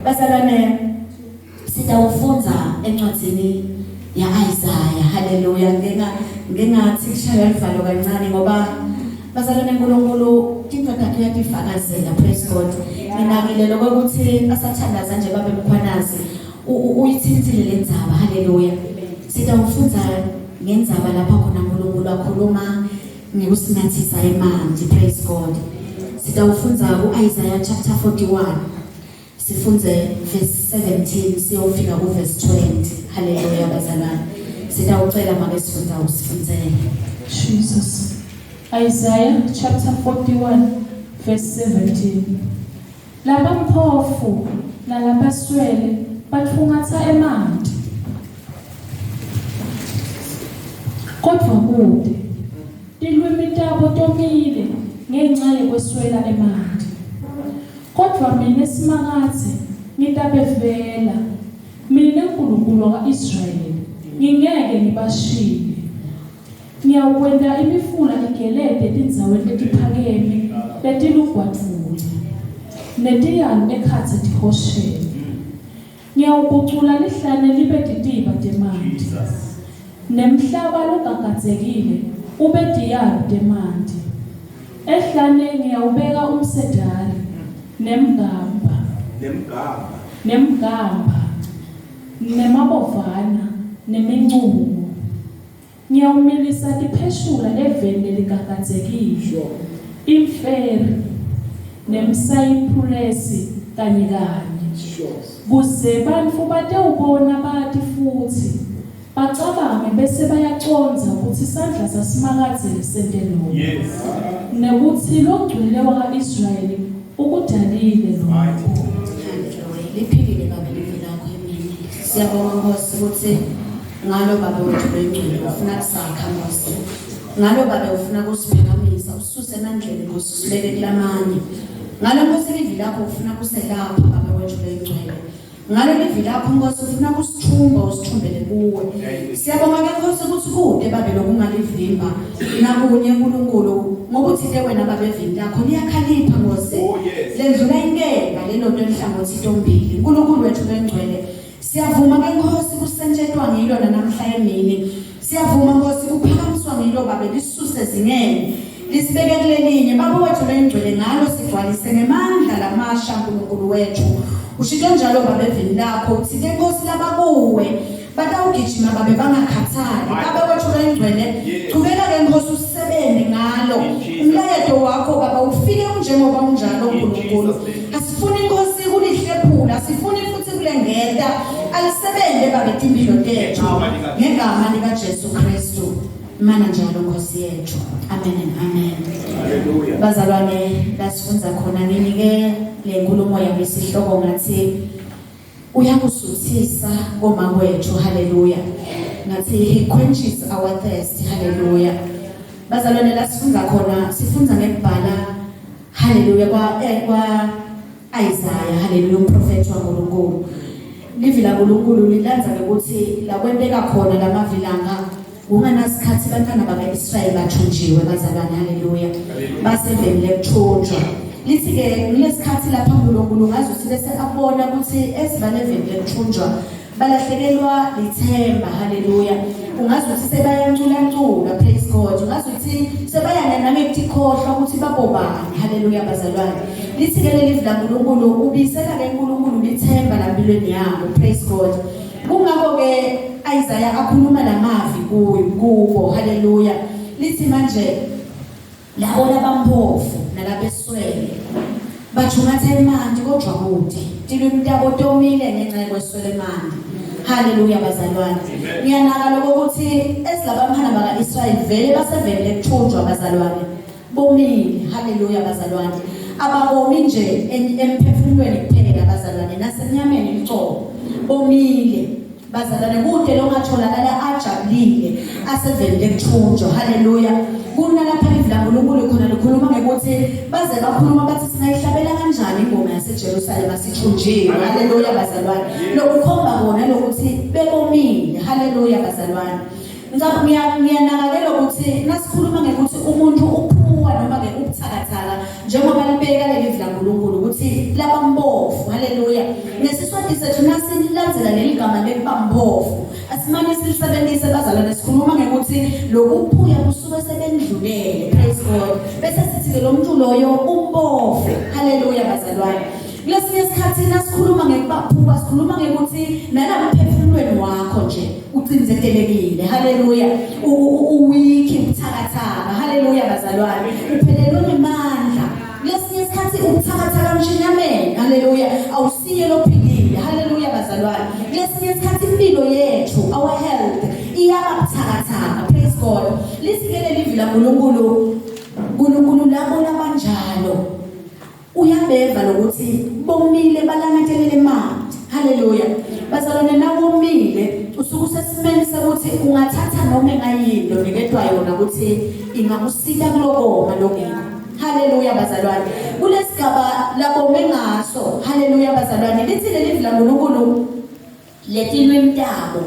Bazalwane sitawufundza encwadzini ya-Isaya. Haleluya. Nginga ngingathi kushaywa livalo kancane ngoba bazalwane uNkulunkulu tinto takhe uyatifakazela. Praise God. Nginakile lokho ukuthi asathandaza nje babe Mkhwanazi uyithintsile le ndzaba. Haleluya. Sitawufundza ngendzaba lapha khona uNkulunkulu akhuluma ngekusingathisa emanti. Praise God. Sitawufundza ku-Isaiah chapter 41. Sifunze verse 17 siyofika ku verse 20. Haleluya bazalwane. Sitawucela make sifunda usifundzele. Jesus. Isaiah chapter 41 verse 17. Labamphofu nalabaswele batfungatsa emanti. Kodvwa kute. Tilwimi tabo tomile ngenxa yekweswela emanti. Kodvwa mine Simakadze ngitabevela, mine Nkulunkulu waka-Israyeli, ngingeke ngibashiye. Ngiyawukwenta imifula igelete etindzaweni letiphakeme letilugwadvule, netiyalu ekhatsi etihosheni. Ngiyawugucula lihlane libe titiba temanti, nemhlaba logagadzekile ube tiyalu temanti. Ehlane ngiyawubeka umsedari, nemgamba, nemgamba, nemabovana, nemincumo. Ngiyawumilisa tipheshula eveni leligagadzekile, imferi nemsayipuresi kanye kanye, kuze bantfu batewubona bati futsi bacabange bese bayacondza kutsi sandla saSimakadze lesente loku, nekutsi Longcwele waka-Israyeli ukudalile loku. Haleluya. Liphilile Babe livi lakho emini. Siyabonga Nkosi ukuthi Ngalo Babe wethu loyingcwele ufuna kusakha Nkosi. Ngalo Babe ufuna kusiphakamisa ususe emandleni Nkosi usibeke kulamanye. Ngalo Nkosi livi lakho ufuna kuselapha Babe wethu loyingcwele. Ngalo livi lakho Nkosi ufuna kusithumba usithumbele kuwe. Siyabonga ke Nkosi ukuthi kude Babe lokungalivimba nakunye uNkulunkulu ngokuthi ke wena Babe evini lakho liyakhalipha Nkosi. Oh, Lendlula inkemba lelo nto enhlangothi tombili. uNkulunkulu wethu loyingcwele Siyavuma ke Nkosi kusentshetwa ngilo nanamhla emini. Siyavuma Nkosi kuphakamiswa ngilo Babe lisuse zingeni. Lisibeke kulelinye Baba wethu lengcwele ngalo sigcwalise ngemandla lamasha Nkulunkulu wethu. Ushito njalo Babe evini lakho uthi ke Nkosi labakuwe batawugijima babe bangakhathali. Baba wethu lengcwele chubeka ke Nkosi usebenze ngalo. Umlayeto wakho Baba ufike unjengoba unjalo Nkulunkulu. Asifuni Nkosi kulihlephula, asifuni futhi kulengeta. Alisebenze Babe timpilo tethu ngegama lika Jesu Kristu. Mana njalo Nkosi yethu. Amen and amen. Hallelujah. Bazalwane lasifundza khona nginike lenkulumo yami isihloko ngathi uyakusuthisa koma kwethu. Hallelujah. Ngathi he quenches our thirst. Hallelujah. Bazalwane lasifundza khona sifundza ngekubhala Haleluya kwa eh, kwa Isaiah haleluya umprofeti waNkulunkulu. Livi laNkulunkulu lilandza ngekuthi la kwenteka khona lamavilanga kunganasikhathi bantwana baka-Israyeli bathunjiwe bazalwane haleluya baseveni lekuthunjwa lithi ke kulesikhathi lapha uNkulunkulu ngazuthi bese abona ukuthi esivaleveni lekuthunjwa balahlekelwa lithemba haleluya ungazi ukuthi sebayanculancula praise God ungazi ukuthi sebayana nangekuthikhohlwa ukuthi babobani haleluya bazalwane lithi ke leli laNkulunkulu ubisela ke uNkulunkulu lithemba lampilweni yabo praise God kungakho ke Isaiah akhuluma lamavi kuyo kubo haleluya lithi manje Labo labampofu nalabeswele bajungatha emanti kodwa kude tilwimi tabo tomile ngenxa yekweswela emanti. Haleluya bazalwane. Ngiyanaka lokho ukuthi esilabamhana baka-Israyeli vele basevele lekuthunjwa bazalwane. Bomile. Haleluya bazalwane. Ababomi nje emphefumulweni kuphela bazalwane nasenyameni lucobo. Bomile. Bazalwane kude longatholakala ajabulile asevele ekuthunjwa. Haleluya. Kunalapha livi laNkulunkulu khona likhuluma ngekuthi baze bakhuluma bathi singayihlabela kanjani ingoma yaseJerusalema sithunjiwe. Haleluya bazalwane. Lokukhomba kona lokuthi bebomile. Haleluya bazalwane. Ngiyanakakela ukuthi nasikhuluma ngekuthi umuntu uphuwa noma ke ubuthakathaka njengoba libeka leli laNkulunkulu ukuthi labambofu. Haleluya. Ngesiswati sethu nasilandzela leli gama lekubambofu, asimane silisebenzise bazalwane, sikhuluma ngekuthi lokuphuya kusuke sebendlulele. Praise God. Bese sithi ke lo muntu loyo umbofu. Haleluya bazalwane. Kulesinye isikhathi nasikhuluma ngekubaphuka sikhuluma ngekuthi nalamphefumulweni wakho nje ucindezelekile. Haleluya. Uwiki, ubuthakathaka. Haleluya bazalwane. Uphelelwe ngemandla. Kulesinye isikhathi ubuthakathaka mshinyameni. Haleluya. Awusiye lophilile. Haleluya bazalwane. Kulesinye isikhathi impilo yethu, our health iyaba buthakathaka. Praise God. Lithi ke leli laNkulunkulu, uNkulunkulu labo labanjalo uyabeva lokuthi bomile balangatelele emanti. Haleluya bazalwane, nawomile usuke usesimeni sekuthi ungathatha noma engayini loniketwa yona ukuthi ingakusita kulokoma lokiko. Haleluya bazalwane, kulesigaba labome ngaso. Haleluya bazalwane, lithi leli laNkulunkulu letilwimi tabo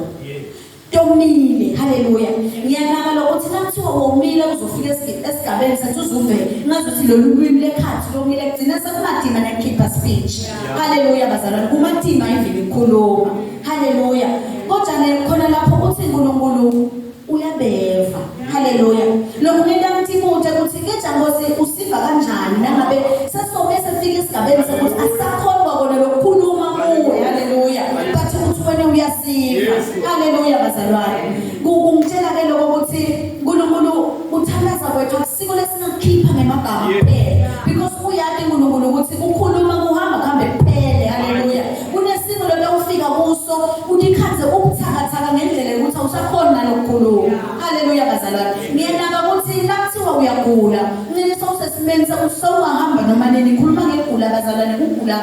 tomile. Haleluya. Ngiyanaka lokuthi nakuthiwa womile uzofika esigabeni sethi uzuve ngazuthi lolu lwimi lekhathi lomile, kugcina sekumatima nekukhipha speech. Haleluya bazalwane, kumatima even ukukhuluma. Haleluya. Kodwa ne khona lapho uthi uNkulunkulu uyabeva. Haleluya. Lokhu ngenta ngithibuthe ukuthi keja Nkosi usiva kanjani nangabe sesobe sefika esigabeni sokuthi asisakhona kwakona lokukhuluma kuwe. Haleluya. But ukuthi wena uyasiva. Haleluya bazalwane. Kungitshela ke lokho ukuthi uNkulunkulu uthandaza kwethu akusiko lesingakukhipha ngemagama kuphela, because uyati uNkulunkulu ukuthi kukhuluma kuhamba kuhambe kuphele. Haleluya. Kunesimo lokho ufika kuso utikhandze ubuthakathaka ngendlela yokuthi awusakhoni nalokukhuluma. Haleluya bazalwane. Ngiyanaka ukuthi nakuthiwa uyagula ncine sowusesimeni sewungahamba noma nini. Khuluma ngegula bazalwane, kugula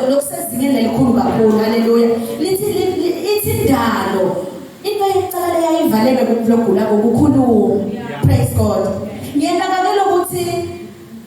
lokusezingeni lelikhulu kakhulu. Haleluya. Lithi ithi indalo into yokucala leyayivaleke kumlogula kokukhuluma. Praise God. Ngiyanaka ke lokuthi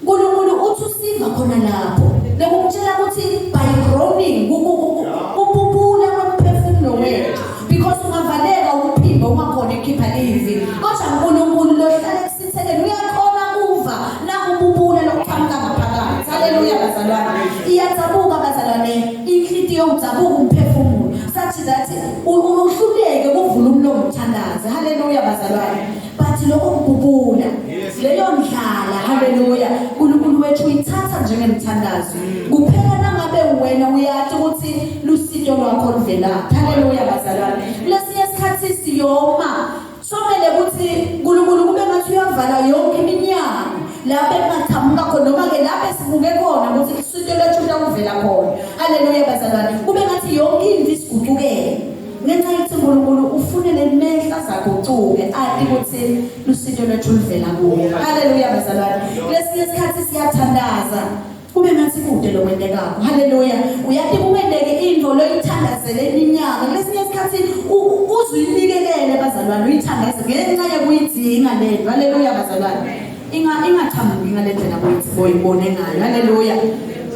uNkulunkulu uthi usiva khona lapho, lokukutshela ukuthi by groaning, kububula kwemphefumulo wethu, because ungavaleka umphimbo ungakhona ukukhipha livi, kodwa uNkulunkulu lohlala ekusitheleni uyakhona kuva nakububula lokuqhamuka ngaphakathi. Haleluya bazalwane. Iyadzabuka bazalwane inhliziyo, udzabuka umphefumulo such that uhluleke ukuvula umlomo uthandaze. Haleluya bazalwane. But lokho kububula, leyo ndlala, haleluya, uNkulunkulu wethu uyithatha njengemthandazo kuphela nangabe wena uyathi ukuthi lusito lwakho luvelaphi. Haleluya bazalwane. Kulesinye isikhathi siyoma somele ukuthi uNkulunkulu kube ngathi uyavala yonke iminyango lapho ekungachamuka khona, noma ke lapho esibuke khona ukuthi usito lwethu luyakuvela khona. Haleluya bazalwane. Kube ngathi yonke into isigucukele ngenxa yokuthi uNkulunkulu ufune lemehla zagucuke ati ukuthi lusito lwethu luvela kuye. Haleluya bazalwane. Kulesinye isikhathi siyathandaza kube ngathi kude lokwentekako. Haleluya. Uyathi kukwenteke into loyithandazele iminyaka, kulesinye isikhathi uzuyinikelele bazalwane, uyithandaze ngenxa yokuyidinga lento. Haleluya bazalwane. Ingachamuki ngale ndlela boyibone ngayo. Haleluya.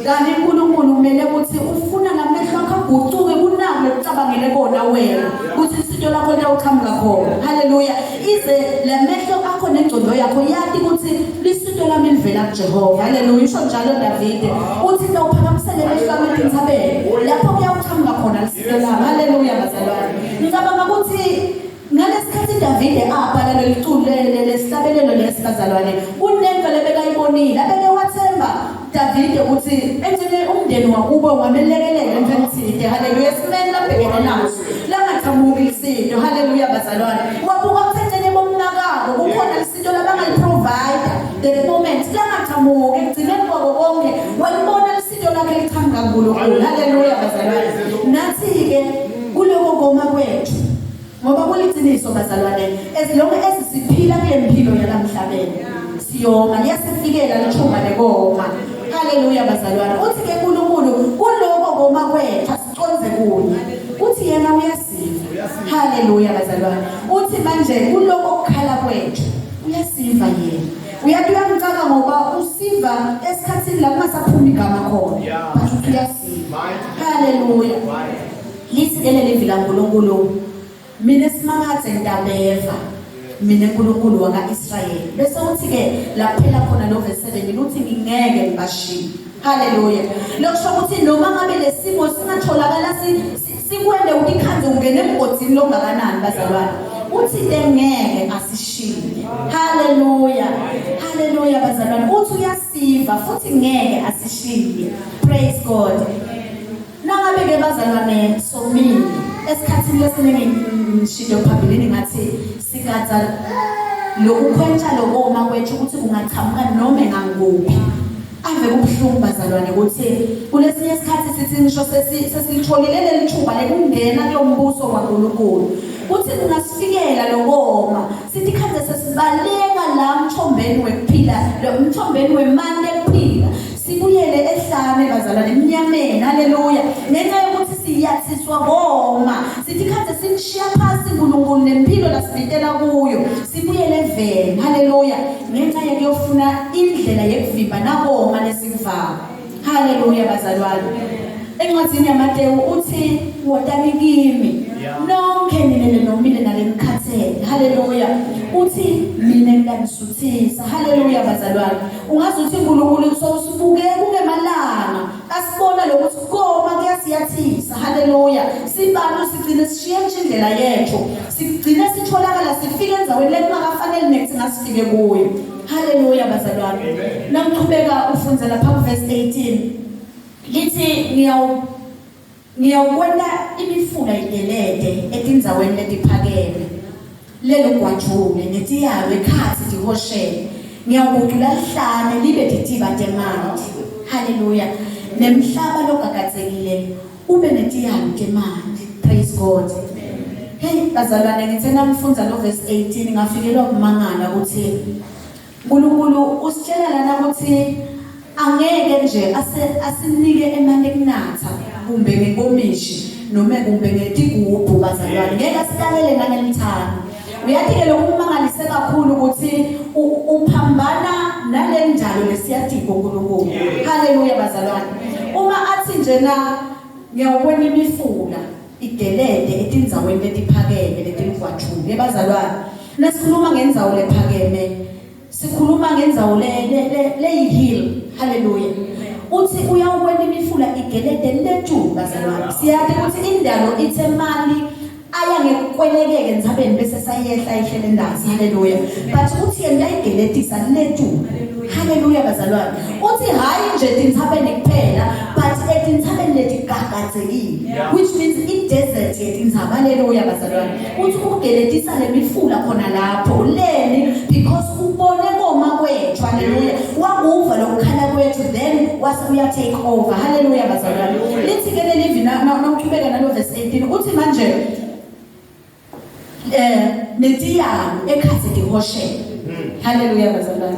Kanti uNkulunkulu kumele ukuthi ufuna lamehlo akho agucuke kunako lokucabangele kona wena ukuthi isito lakho liyawuqhamuka khona. Haleluya. Ize lamehlo akho nengcondo yakho yati ukuthi lisito lami livela kuJehova. Haleluya. Usho njalo Davide uthi ngawuphakamisele emehlo ami etintsabeni lapho kuyawuqhamuka khona lisito lami. Haleluya bazalwane. Ngicabanga ukuthi ngalesikhathi Davide abhala leli culo lesihlabelelo lesi bazalwane, kunento lebekayibonile abeke wathemba Davide ukuthi engcine umndeni wakubo ungamelekelela entweni thide. Haleluya. Esimeni labhekene naso langachamuki isinto. Haleluya bazalwane. Wabuka ukuthi engcine bomnakabo kukhona isinto labangayiprovide the moment langachamuki. Ekugcineni kwabo konke walibona isinto lakhe lichamuka kuNkulunkulu. Haleluya bazalwane. Nathi-ke kuloko koma kwethu, ngoba kuliqiniso bazalwane, as long as siphila kule mpilo yalamhlabeni siyoma, liyasifikela lithumba lekoma. Haleluya bazalwane. Uthi ke uNkulunkulu kuloko koma kwethu asiconze kunye, uthi yena uyasiva. Haleluya bazalwane. Uthi manje kuloko kukhala kwethu uyasiva yena. Uyathi uyamcaka ngoba usiva esikhathini la kungasaphumi igama khona, but uthi uyasiva. Haleluya. Lithi ke leli laNkulunkulu, mina Simakadze ngitabeva, mina uNkulunkulu wakaIsrayeli. Bese uthi ke laphela khona lo verse 7, luthi ngingeke ngibashiye. Haleluya. Lokusho ukuthi noma ngabe lesimo singatholakala sikwende utikhandze ungene emgodini longakanani bazalwane. Uthi ngeke asishiye. Haleluya. Haleluya bazalwane. Uthi uyasiva futhi ngeke asishiye. Praise God. Nangabe ke bazalwane somile esikhathini lesiningi ngishilo phambilini ngathi sigadza lokukhwentsha lokoma kwethu ukuthi kungachamuka noma engangikuphi. Ave kubuhlungu bazalwane ukuthi kulesinye isikhathi sithi ngisho sesilitholile leli thuba lekungena kulo mbuso kaNkulunkulu kuthi kungasifikela lokoma sithi khanze sesibaleka la mthombeni wekuphila lo mthombeni wemali ekuphila Sibuyele ehlane bazalwane emnyameni haleluya ngenxa yokuthi siyathiswa koma sithi kade simshiya phansi uNkulunkulu nempilo lasibitela kuyo sibuyele eveni haleluya ngenxa yekuyofuna indlela yekuvimba nakoma lesikuvaka haleluya bazalwane encwadini yaMatewu uthi wotani kimi nonke nina lenomile nalenikhathele haleluya uthi mina ngiyanisuthisa haleluya bazalwane Ungaze uthi uNkulunkulu sowusibuke kungemalanga asibona lokuthi koma kuyasiyathisa haleluya sibantu sigcine sishiye nje indlela yethu sigcine sitholakala sifike endaweni lekungakafanele nekuthi ngasifike kuyo haleluya bazalwane nangichubeka ufunza lapha ku verse 18 lithi ngiyawu Ngiyawubona imifula igelede etindzaweni letiphakeme, lelugwajule netiyalwe khatsi tihoshele. Ngiyawugucula lihlane libe titiba temanti. Haleluya. Nemhlaba logagadzekile ube netiyalu temanti. Praise God. Hey bazalwane ngithe namfundza lo verse 18 ngafikelwa kumangala ukuthi Nkulunkulu usitshela lana ukuthi angeke nje ase asinike emanti ekunatha kumbe ngenkomishi noma kumbe ngetigubhu bazalwane ngeke asitalele nangelithanga uyathi ke lokhu kumangalise kakhulu ukuthi uphambana nalendalo lesiyadinga uNkulunkulu haleluya bazalwane uma athi nje na ngiyawubona imifula igelede etindzaweni letiphakeme letilugwajule bazalwane nasikhuluma ngendzawo lephakeme sikhuluma ngendzawo le leyihill haleluya uthi uyawukwenta imifula igelede letu bazalwane siyazi ukuthi indalo ithe mali aya ngekukwelekeke entsabeni bese sayehla ihlele ndazi haleluya but uthi yena uyayigeletisa letu haleluya bazalwane uthi hayi nje tintsabeni kuphela but etintsabeni letigagadzekile which means i-desert yetintsaba haleluya bazalwane uthi ugeletisa lemifula khona lapho leni because ubone koma kwethu haleluya wakuva lokukhala kwethu then wase uya take over haleluya bazalwane lithi ke lelivi nawuchubeka nalo verse 18 uthi manje eh netiyalu ekhathi tihoshela haleluya bazalwane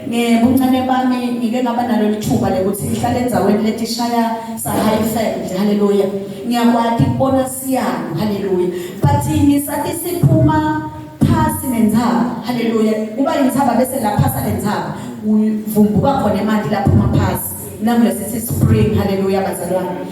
ngebuncane bami ngike ngaba nalo lithuba lekuthi ngihlale endzaweni letishaya sa high feld haleluya ngiyakwati kubona siyalu haleluya but ngisathi siphuma phasi nentsaba haleluya kuba intsaba bese laphasa lentsaba uvumbuka khona emanti laphuma phasi namule sithi spring haleluya bazalwane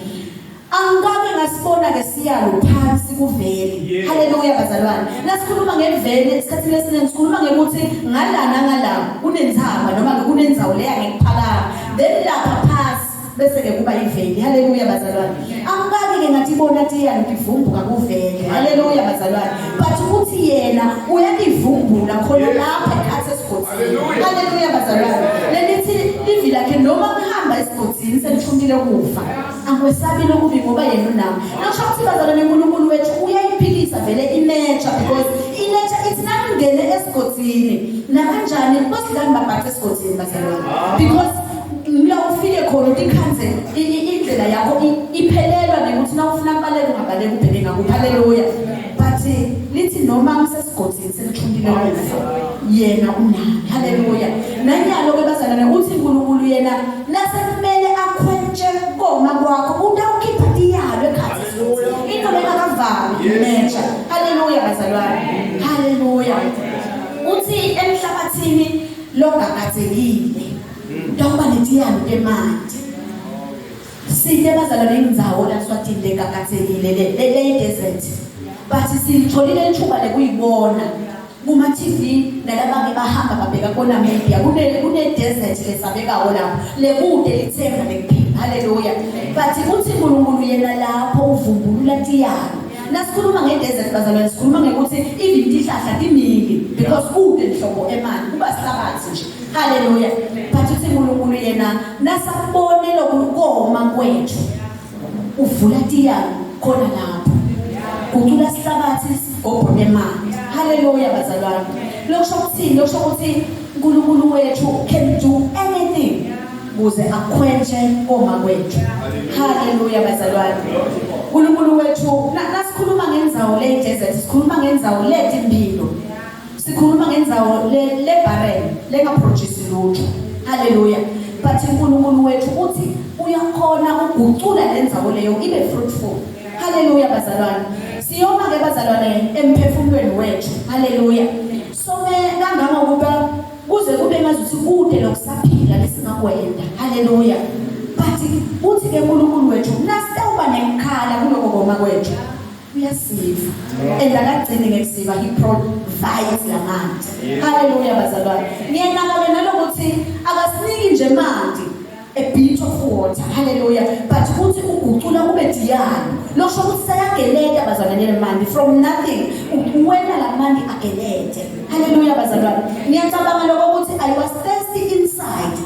Angikake ngasibona ke siyalo phansi kuveli. Haleluya bazalwane. Nasikhuluma ngeveli esikhathini esiningi sikhuluma ngekuthi ngala nangala kunentsaba noma ke kunendzawo leya ngekuphakama. Then lapha phasi bese ke kuba iveli. Haleluya bazalwane. Angikake ke ngathi ibona tiyalo tivumbuka kuveli. Haleluya bazalwane. But ukuthi yena uyalivumbula khona lapha ekhathi esigodini. Haleluya bazalwane. Lelithi livi lakhe noma kuhamba esigodini selithumile kufa. Angikwesabi lokubi ngoba yena unami. Lokusho ukuthi bazalwane uNkulunkulu wethu uyayiphikisa vele i-nature because i-nature ithi nakungene esigodini nakanjani bosidlani babhace esigodini bazalwane because la ufike khona utikhandze indlela yakho iphelelwa nekuthi nawufuna kubaleka ungabaleka ubheke ngakuphi haleluya but lithi noma ngisesigodini selithuntile kufa yena unami haleluya nanyalo ke bazalwane uthi uNkulunkulu yena nasekumele akhwentshe koma kwakho utawukhipha tiyalo ekhathi into lengakavami nature haleluya bazalwane haleluya uthi emhlabathini longakadzekile utawuba netiyalo temanti Site bazalwane indzawo la Swatini legagadzekile le le desert. But silitholile ithuba lekuyibona. Kuma TV nalabake bahamba babheka kona media kune kune desert lesabekawo lapho lekude lithemba lekuphila. Hallelujah. But uthi uNkulunkulu yena lapho uvumbulula tiyalo. Nasikhuluma ngedesert bazalwane sikhuluma ngekuthi even tihlahla timili because kude nhlobo emali kuba sihlabathi nje. Hallelujah. But uthi uNkulunkulu yena nasakubone lokukoma kwethu uvula tiyalo khona lapho. Gucula sihlabathi sigobho nemali. Hallelujah bazalwane. Lokusho ukuthini? Lokusho ukuthi uNkulunkulu wethu can do anything kuze akhwentshe koma kwethu. Hallelujah bazalwane. uNkulunkulu wethu nasikhuluma ngendzawo le desert sikhuluma ngendzawo letimpilo. Sikhuluma ngendzawo le le barren lengaproduce lutho. Hallelujah. But uNkulunkulu wethu uthi uyakhona ukugucula lendzawo leyo ibe fruitful. Hallelujah bazalwane. Siyoma ke bazalwane emphefumulweni wethu. Hallelujah. Some kangangokuba kuze kube ngazuthi kude lokusaphila lesingakwenda. Hallelujah. But uthi ke uNkulunkulu wethu nasitawuba nekukhala kuloko koma kwethu. Uyasiva. And akagcini ngekusiva he provides lamanti. Hallelujah bazalwane. Ngiyanaka ke nalokuthi akasiniki nje manti a bit of water. Hallelujah. But uthi ugucula kube diyalo. Lokusho ukuthi sayageleta bazalwane lemanti from nothing. Wena lamanti agelete. Hallelujah bazalwane. Ngiyacabanga lokho ukuthi I was thirsty inside.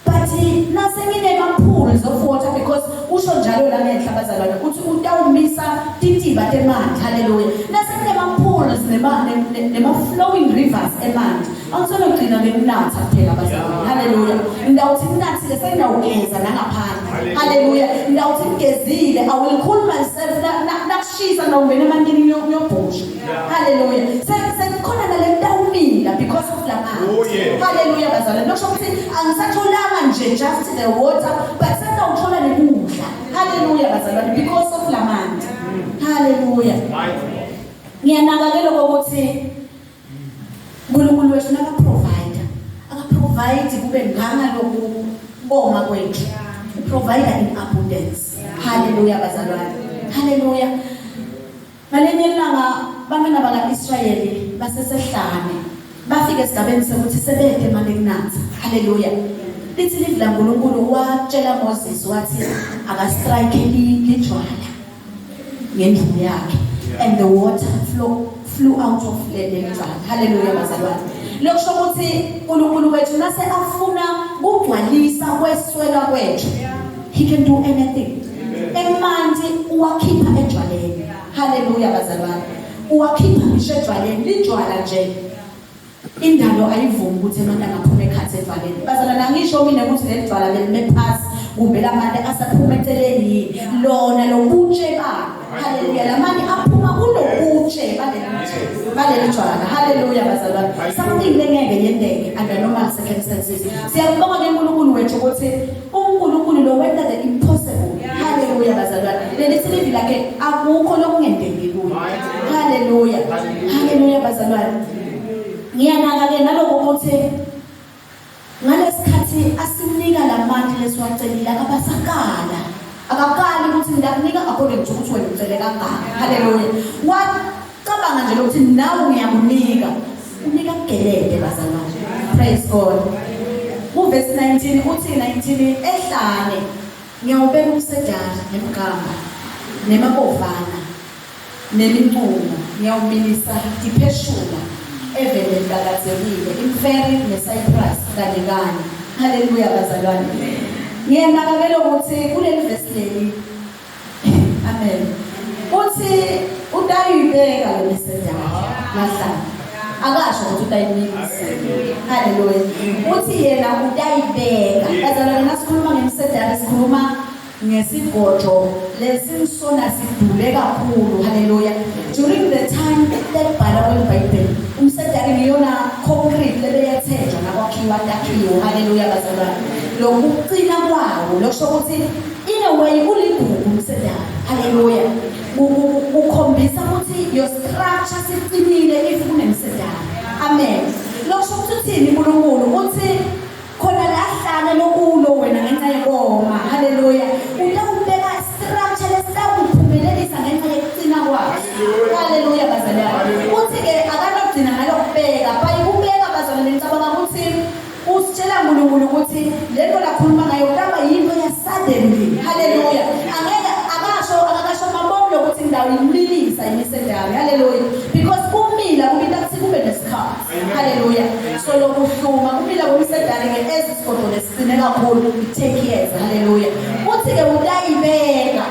But nasenginema pools of water because usho njalo la ngenhla bazalwane uthi utawumisa titiba temanti. Hallelujah. Nasenginema pools nema nema flowing rivers emanti. Awusenogcina ngekunatha kuphela bazalwane. Hallelujah. Ngidawuthi nginathile sengiyawugeza nangaphandle. Hallelujah. Ngidawuthi ngigezile I will cool myself nakushisa ngawungena emantini ngiyobhusha. Hallelujah. Sekukhona nalentawumila because of lamanzi. Oh, yeah. Hallelujah bazalwane. Lokusho ukuthi angisatholanga nje just the water but sengawuthola nekudla. Hallelujah bazalwane because of lamanzi. Hallelujah. Mighty God. Ngiyanaka ke lokho ukuthi uNkulunkulu wethu naka provide akaprovide kube nganga lokubonga kwethu. Uprovide in abundance. Hallelujah bazalwane. Hallelujah. Ngalinye ilanga bantwana baka-Israyeli basesehlane bafika esigabeni sokuthi sebede imali ekunatha. Haleluya. Lithi livi laNkulunkulu watshela Moses wathi akastrike lijwala ngendlu yakhe and the water flew out of lelijwala. Haleluya bazalwane. Lokusho ukuthi uNkulunkulu wethu nase afuna kugcwalisa kweswela kwethu. He can do anything. Emanti uwakhipha ejwaleni. Haleluya bazalwane. Uwakhipha ngisho ejwaleni, lijwala nje. Indalo ayivumi ukuthi emanti angaphuma ekhathi edwaleni. Bazalwane angisho mina ukuthi leli dwala belime phasi kumbe lamanti asaphuma eceleni yini. Lona lobutshe balo. Haleluya lamanti aphuma kulobutshe baleli dwala. Haleluya bazalwane. Something lengeke yenteke under normal circumstances. Siyabonga ke uNkulunkulu wethu ukuthi uNkulunkulu lo wenza the impossible. Haleluya bazalwane. Leli silivi lakhe akukho lokungenteki kuye. Haleluya. Haleluya bazalwane. Ngiyanaka ke naloko ukuthi ngalesikhathi asinika lamanti lesiwacelile akabasakala. Akakali ukuthi ngiyakunika according to ukuthi wena ucele kangaka. Haleluya. Wacabanga nje lokuthi nawe ngiyakunika. Unika kugelede bazalwane. Praise God. Kuverse 19 uthi 19 ehlane ngiyawubeka umsedari nemgamba nemabovana neminqumo ngiyawumilisa tipheshula eveni leliqakathekile imferi necyprus kanye kanye. Haleluya bazalwane. Ngiyanaka ke lokuthi kuleli verse leli Amen. Uthi utayibeka le misedari mahlala. Akasho ukuthi utayimilisa. Haleluya. Uthi yena utayibeka. Bazalwane nasikhuluma ngemisedari sikhuluma ngesigodo lesinsona sidule kakhulu. Haleluya. During the time lekubhala kweBhayibheli umsedari ngiyona concrete lebeyathenjwa nakwakhiwa takhiwo. Haleluya bazalwane. Lokuqina kwawo lokusho ukuthi in a way uligugu umsedari. Haleluya. Ukhombisa ukuthi your structure siqinile if kunemsedari. Amen. Lokusho ukuthi uthini uNkulunkulu uthi khona la hlale lokulo wena ngenxa yekoma. Haleluya. Utawubeka structure lesitawuphumelelisa ngenxa yekuqina kwaso. Haleluya bazalwane. Uthi ke akanogcina ngalokubeka ngitawuyimilisa imisedari. Hallelujah. Because kumila kubita kutsi kube nesikhathi. Hallelujah. So lokuhluma kumila kwemisedari ke ezisigodlo lesicine kakhulu it take years. Hallelujah. Uthi ke utayibeka.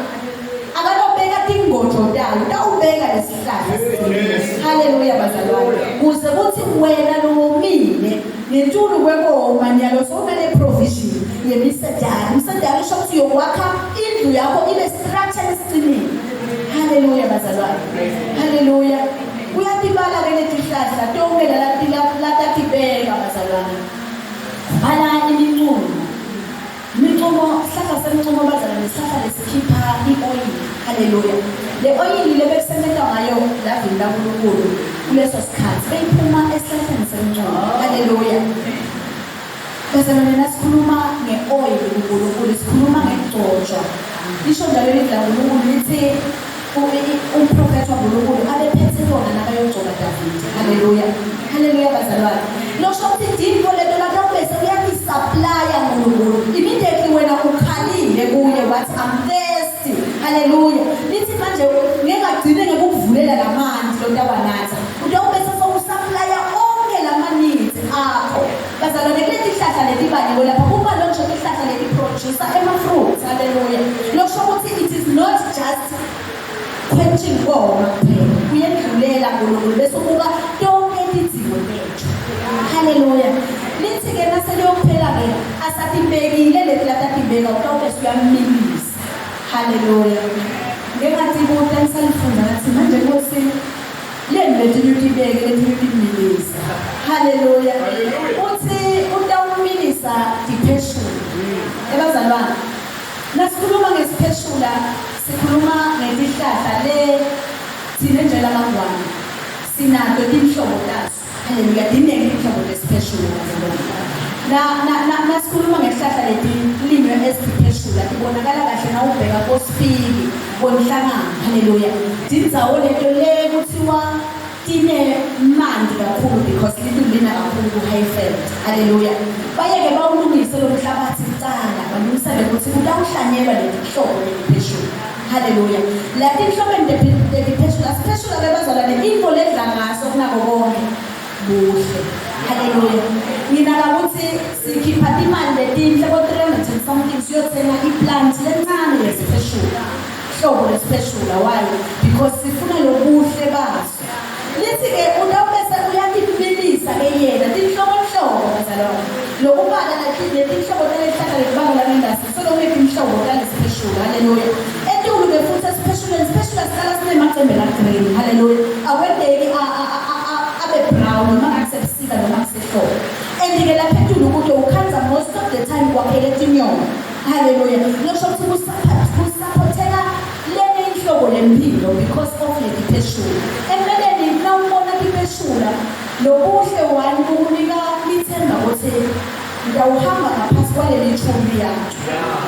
Akanobeka tingojo tayo, utawubeka lesihlahla sicine. Hallelujah bazalwane. Kuze kuthi wena lowomile ngetulu kwekoma nyalo sowunale provision yemisedari. Imisedari isho ukuthi yokwakha indlu yakho ibe structure esiqinile. Hallelujah bazalwane. Hallelujah. Uyatibala ke letihlahla tonke latatibeka bazalwane. Bala imincumo. Imincumo, sihlahla semncumo bazalwane sihlahla lesikhipha i-oyili. Hallelujah. Le oyili lebekusebenza ngayo lavini laNkulunkulu kuleso sikhathi beyiphuma esihlahleni semncumo. Hallelujah. Bazalwane nasikhuluma nge-oyili kuNkulunkulu sikhuluma ngekugcotshwa. Lisho njalo ilizwi laNkulunkulu lithi umprofethi waNkulunkulu abephethe bona nabayogcoba Davide. Haleluya. Haleluya bazalwane. Losho ukuthi dintfo leto latawubese uyatisupplya Nkulunkulu. Immediately wena ukhalile kuye wathi I'm thirsty. Haleluya. Lithi manje ngeke agcine ngekukuvulela lamanti lotawanatha. Utawubese sowusupplya onke lama-needs akho. Bazalwane kuletihlahla letibaliwe lapha kubalwe ngisho tihlahla letiproducer ema-fruits. Haleluya. Lokusho ukuthi it is not just quenching koma kuphela. Kuyendlulela Nkulunkulu bese ubuka tonke tidzingo tethu. Haleluya. Lithi-ke naseliyophela-ke asatibekile leti latatibeka utawube suyamilisa. Haleluya. Ngeke ngatibuta ngisalifunda ngathi manje Nkosi leni letinye utibeke letinye utimilisa. Haleluya. Uthi utawumilisa tipheshula. Ebazalwane nasikhuluma ngesipheshula sikhuluma ngetihlahla le thina nje lamangwane sinato tinhlobo taso. Haleluya. Tinengi tinhlobo tesipheshula bazalwane. Na na na nasikhuluma ngesihlahla leti linywe esipheshula tibonakala kahle nawubheka kosifiki konhlangano. Haleluya. Tindzawo leto le kuthiwa tinemanti kakhulu because litulu lina kakhulu ku-Highveld. Haleluya. Baye-ke bawulungise lo mhlabathi kucala balungisele ukuthi kutawuhlanyelwa letinhlobo letipheshula. Haleluya. La tinhlobeni tetipheshula, sipheshula-ke bazalwane intfo ledla ngaso kunako konke buhle. Haleluya. Nginaka ukuthi sikhipha timali letinhle bo-300 and something siyothenga iplant lencane yesipheshula. Hlobo lesipheshula. Why? Because sifuna lobuhle baso. Lithi-ke utawubese uyatimilisa ke yena tinhlobonhlobo bazalwane. Lokubala letinhlobo talesihlahla letibala langengasi solo kunetinhlobo talesipheshula. Haleluya. Etulu-ke futhi esipheshuleni, sipheshula sihlala sinemacembe la-green. Haleluya. Awenteki abe brown noma ngakusebusika noma kusehlobo. And-ke lapha etulu kude ukhandza most of the time kwakhele tinyoni. Haleluya. Losho ukuthi kusaphothela lenye inhlobo lempilo because of letipheshula. Empeleni nawubona tipheshula lobuhle one kukunika lithemba ukuthi ngitawuhamba ngaphasi kwaleli thumbi yakhe.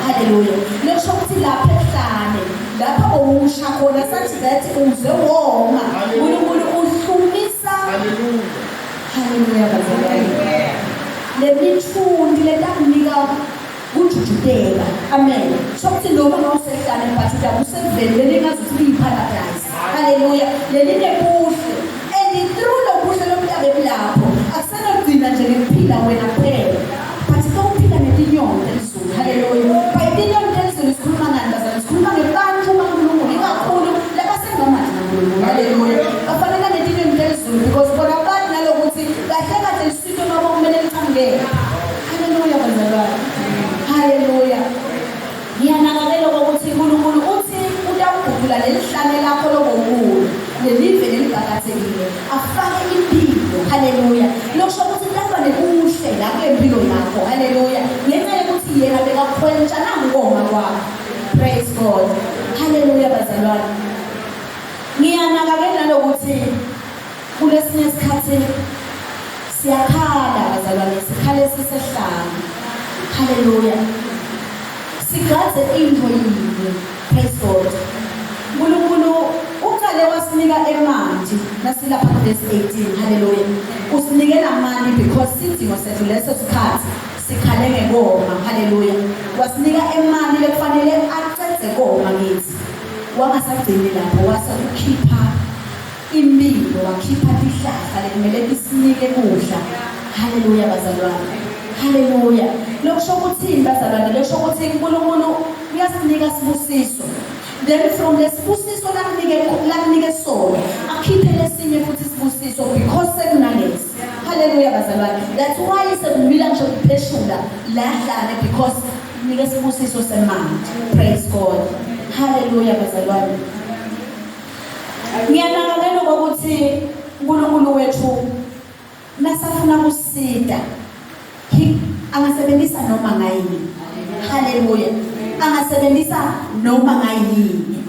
Haleluya. Losho ukuthi lapha ehlane lapha bowusha khona such that uze woma. Unkulunkulu uhlumisa. Hallelujah. Haleluya bazalwane. Le mithunti letakunika kujujuteka. Amen. Sokuthi noma ngawusehlane but uyabe useveni lelingazuthi liyi-paradise. Haleluya. Lelinebuhle. And through lobuhle lomntabe bulapho akusenogcina nje ngekuphila wena kuphela. But sewuphila netinyoni telizulu. Haleluya. By tinyoni telizulu sikhuluma ngani bazalwane? Sikhuluma ngebantu baNkulunkulu ikakhulu labasengamandla kaNkulunkulu. Haleluya. Bafanana netinyoni telizulu because bona bani nalokuthi kahle kahle lisito noma kumele lichamukele. Haleluya bazalwane. Haleluya. Ngiyanakekela ukuthi uNkulunkulu uthi utawugudula leli hlane lakho lobonkulu lelive lelibhakathekile afake impilo. Haleluya. Lokusho ukuthi kutawuba nekuhle la kule mpilo yakho. Haleluya. Ngenxa yokuthi yena bekakhwentsha nangukoma kwakho. Praise God. Haleluya bazalwane. Ngiyanakekela nalokuthi kulesinye isikhathi siyakhala bazalwane, sikhale sisehlane. Haleluya. Sigadze intfo yinye. Praise God. uNkulunkulu uqale wasinika emanti nasilapha ku-verse 18. Haleluya. Usinike lamanti because sidingo sethu leso sikhathi sikhale ngekoma. Haleluya. Wasinika emanti lekufanele acedze koma kithi. Wangasagcini lapho wase ukhipha impilo, wakhipha tihlahla lekumele tisinike kudla. Haleluya bazalwane. Haleluya. Lokusho ukuthini bazalwane? Lokusho ukuthi uNkulunkulu uyasinika sibusiso. Then from lesibusiso lakunike lakunike sona, akhiphe lesinye futhi isibusiso because sekunalesi. Haleluya bazalwane. That's why sekumila ngisho ipheshula lahlane because nike sibusiso semali. Praise God. Haleluya bazalwane. Ngiyanaka ke lokho ukuthi uNkulunkulu wethu nasafuna kusita he angasebenzisa noma ngayini. Haleluya. Angasebenzisa noma ngayini.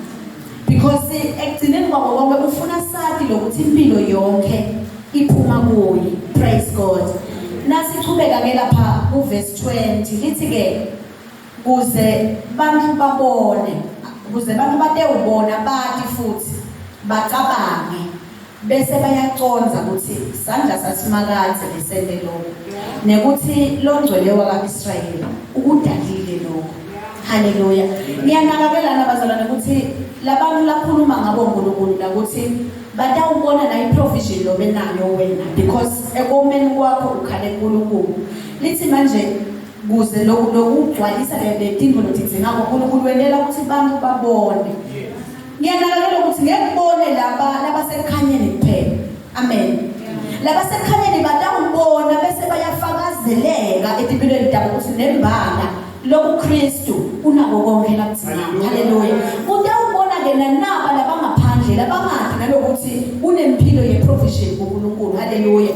Because ekugcineni kwako konke ufuna sati lokuthi impilo yonke iphuma kuye. Praise God. Nasichubeka ke lapha ku verse 20 lithi ke kuze bantu babone kuze bantu batewubona bati futhi bacabange bese bayaconza ukuthi sandla saSimakadze lesente lokho nekuthi longcwele waka-Israyeli ukudalile lokho. Haleluya. Ngiyanakakelana bazalwane ukuthi labantu lakhuluma ngabo uNkulunkulu lakuthi batawubona la iprovision lobenayo wena because ekomeni kwakho ukhale kuNkulunkulu. Lithi manje kuze lokugcwalisa le tintfo lotidzinga uNkulunkulu wentela ukuthi bantu babone. Ngiyanakekela ukuthi ngeke kubone laba labasekukhanyeni kuphela. Amen. Labasekukhanyeni batawubona bese bayafakazeleka etimpilweni tabo ukuthi nembala lokuKristu unako konke lakudzingayo. Haleluya. Utawubona ke nanaba labangaphandle labangadi nalokuthi unempilo yeprovision kuNkulunkulu. Haleluya.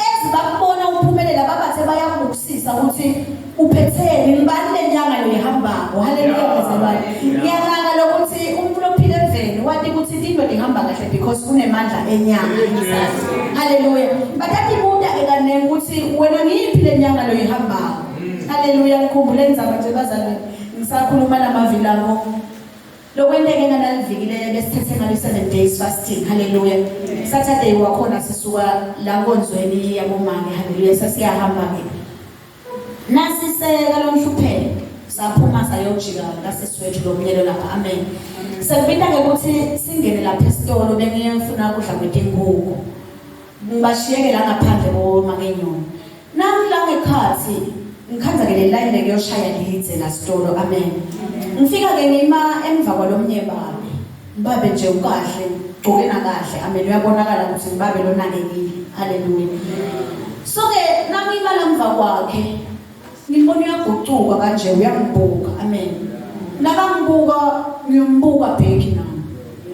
Ezibakubona uphumelela babathe bayakubukusisa ukuthi uphetheni ngibani lenyanga loyihambako haleluya bazalwane ngiyalaka lokuthi umuntu lophila eveni wati ukuthi into lihamba kahle because unemandla enyanga haleluya batatibuta ke kaningi ukuthi wena ngiyiphi lenyanga loyihambako haleluya ngikhumbule indzaba nje bazalwane ngisakhuluma lamavilako Lokwenteke ngaleliviki le besithethe ngalo 7 days fasting. Hallelujah. Saturday wakhona sisuka la nkonzweni yabomake. Hallelujah. Sasiyahamba ke. Nasiseka lomhlupheko saphuma sayojika kasisi wethu lomnyelo lapha. Amen. Sekubita ke ukuthi singene lapha esitolo bengiyefuna ukudla kwetinkukhu. Ngibashiyeke la ngaphandle komakenyoni. Nami la ngekhathi ngikhanza ke le line lekuyoshaya lidze la sitolo. Amen. Ngifika ke ngima emva kwalomnye babe. Babe nje ukahle, gcoke nakahle. Amen. Uyabonakala ukuthi ngibabe lonakekile. Hallelujah. So ke nangima la mva kwakhe ngibona uyagucuka kanje uyangibuka. Amen. Nakangibuka ngiyombuka bheki nami.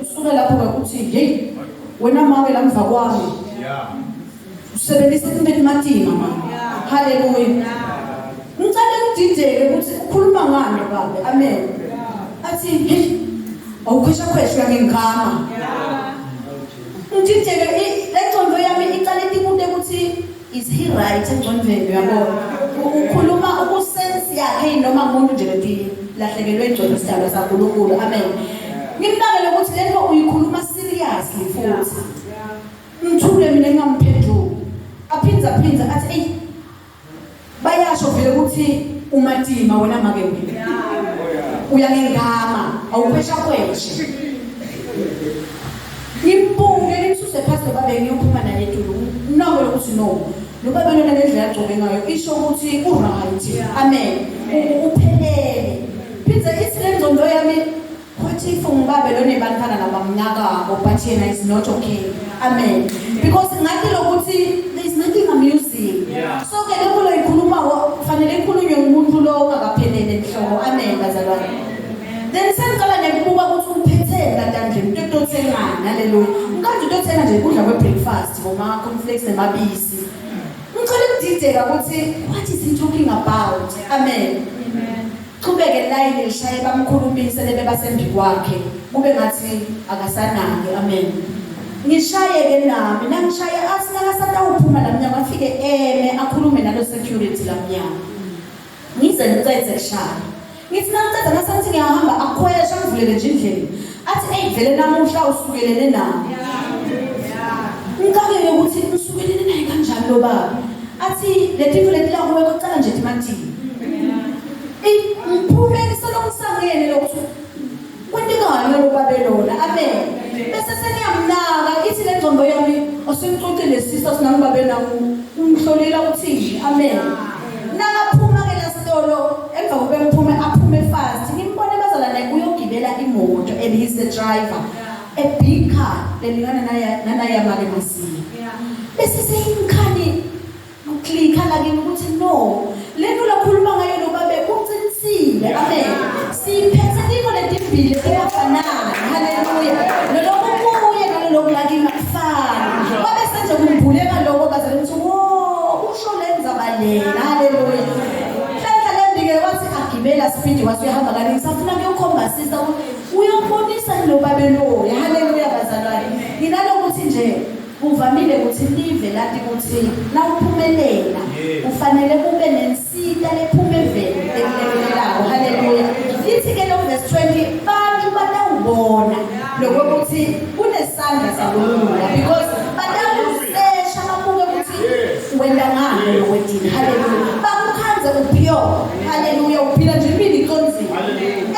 Usuke lapho ke uthi hey wena make la mva kwami. Yeah. Usebenzisa into ematima mama. Hallelujah. Ngicela ngidideke ukuthi ukhuluma ngani babe. Amen. Athi hey awukhwesha khwesha uyangikhama. Ngidideke lengcondo yami iqale itibute ukuthi is he right engcondweni uyabona. Ukhuluma ukusense yakhe noma umuntu nje loti lahlekelwe ingcondo sidalwa saNkulunkulu. Amen. Ngimnakele ukuthi lento uyikhuluma seriously futhi. Ngithule mina ngingamphenduli. Aphindze aphindze athi eyi bayasho vele ukuthi umatima wena make mina. Uyangengama awukhwesha khweshe. Ngimbuke ngimsuse phansi lo babe ngiyophuma naye etulu. Nako lokuthi no. Lo babe lona lendlela agcoke ngayo isho ukuthi u-right. Amen. Uphelele. Phindze ithi le ngcondo yami what if ngibabe lo nebantwana labamnakako but yena is not okay. Amen. Because ngathi lokuthi there is nothing amusing. Yeah. So ke lokho loyikhuluma kufanele ikhulunywe ngumuntu lo ongakaphelele enhloko. Amen bazalwane. Then sengicala nekubuka ukuthi uphetheni latandleni into etothengani haleluya. Ngikanje utothenga nje ukudla kwe-breakfast boma cornflakes nemabisi. Ngicela ukudideka ukuthi what is he talking about? Amen. Chubeke line lishaye bamkhulumise lebe basembi kwakhe kube ngathi akasanaki. Amen. Ngishaye ke nami nangishaye athi nakasatawuphuma lamnyama afike eme akhulume nalo security lamnyama. Ngize ngicedze kushaya. Ngithi nangiceda ngasathi ngiyahamba akhwesha angivulele nje indlela. Athi ey vele namuhla usukelene nami. Ngicabeke ukuthi ngisukelene naye kanjani lo baba. Athi letinto leti la kuwe kucala nje timatini. Ey ngiphume ngisoloko ngisangene lokuthi Kwentekani lo babe lona? Amen. Bese sengiyamnaka ithi le ngqondo yami osengixoxile sister sinami babe naku ungihlolela uthini. Amen. Nakaphuma ke lasitolo emva kokuba ngiphume aphume fast ngimbone bazalwane uyogibela imoto and he's the driver a big car lelingana naya nanaya make masiya. Bese seyingikhani Klikha la kimi ukuthi no lento lakhuluma ngayo lo babe uqinisile amen siphethe timo letimbili tingafanani haleluya loloku kuye naloloku la kimi akufani babe senje kumbuleka lokho bazale ukuthi wo usho lendzaba lena haleluya nhlanhla lembike wathi agibela speed wathi uyahamba kaningi safuna kuyokhomba sister ukuthi uyobonisa lo babe loya haleluya bazalwane nginalokuthi nje Kuvamile kutsi live lati kutsi nawuphumelela kufanele ube nensita lephuma eveni lekulekelelako. Haleluya. Litsi-ke lo verse 20 bantfu batawubona lokwekutsi kunesandla saNkulunkulu because batawusesha babuke kutsi wenta ngani lokwentile. Haleluya. Bakukhandze upure. Haleluya. Uphila nje impilo icondzile.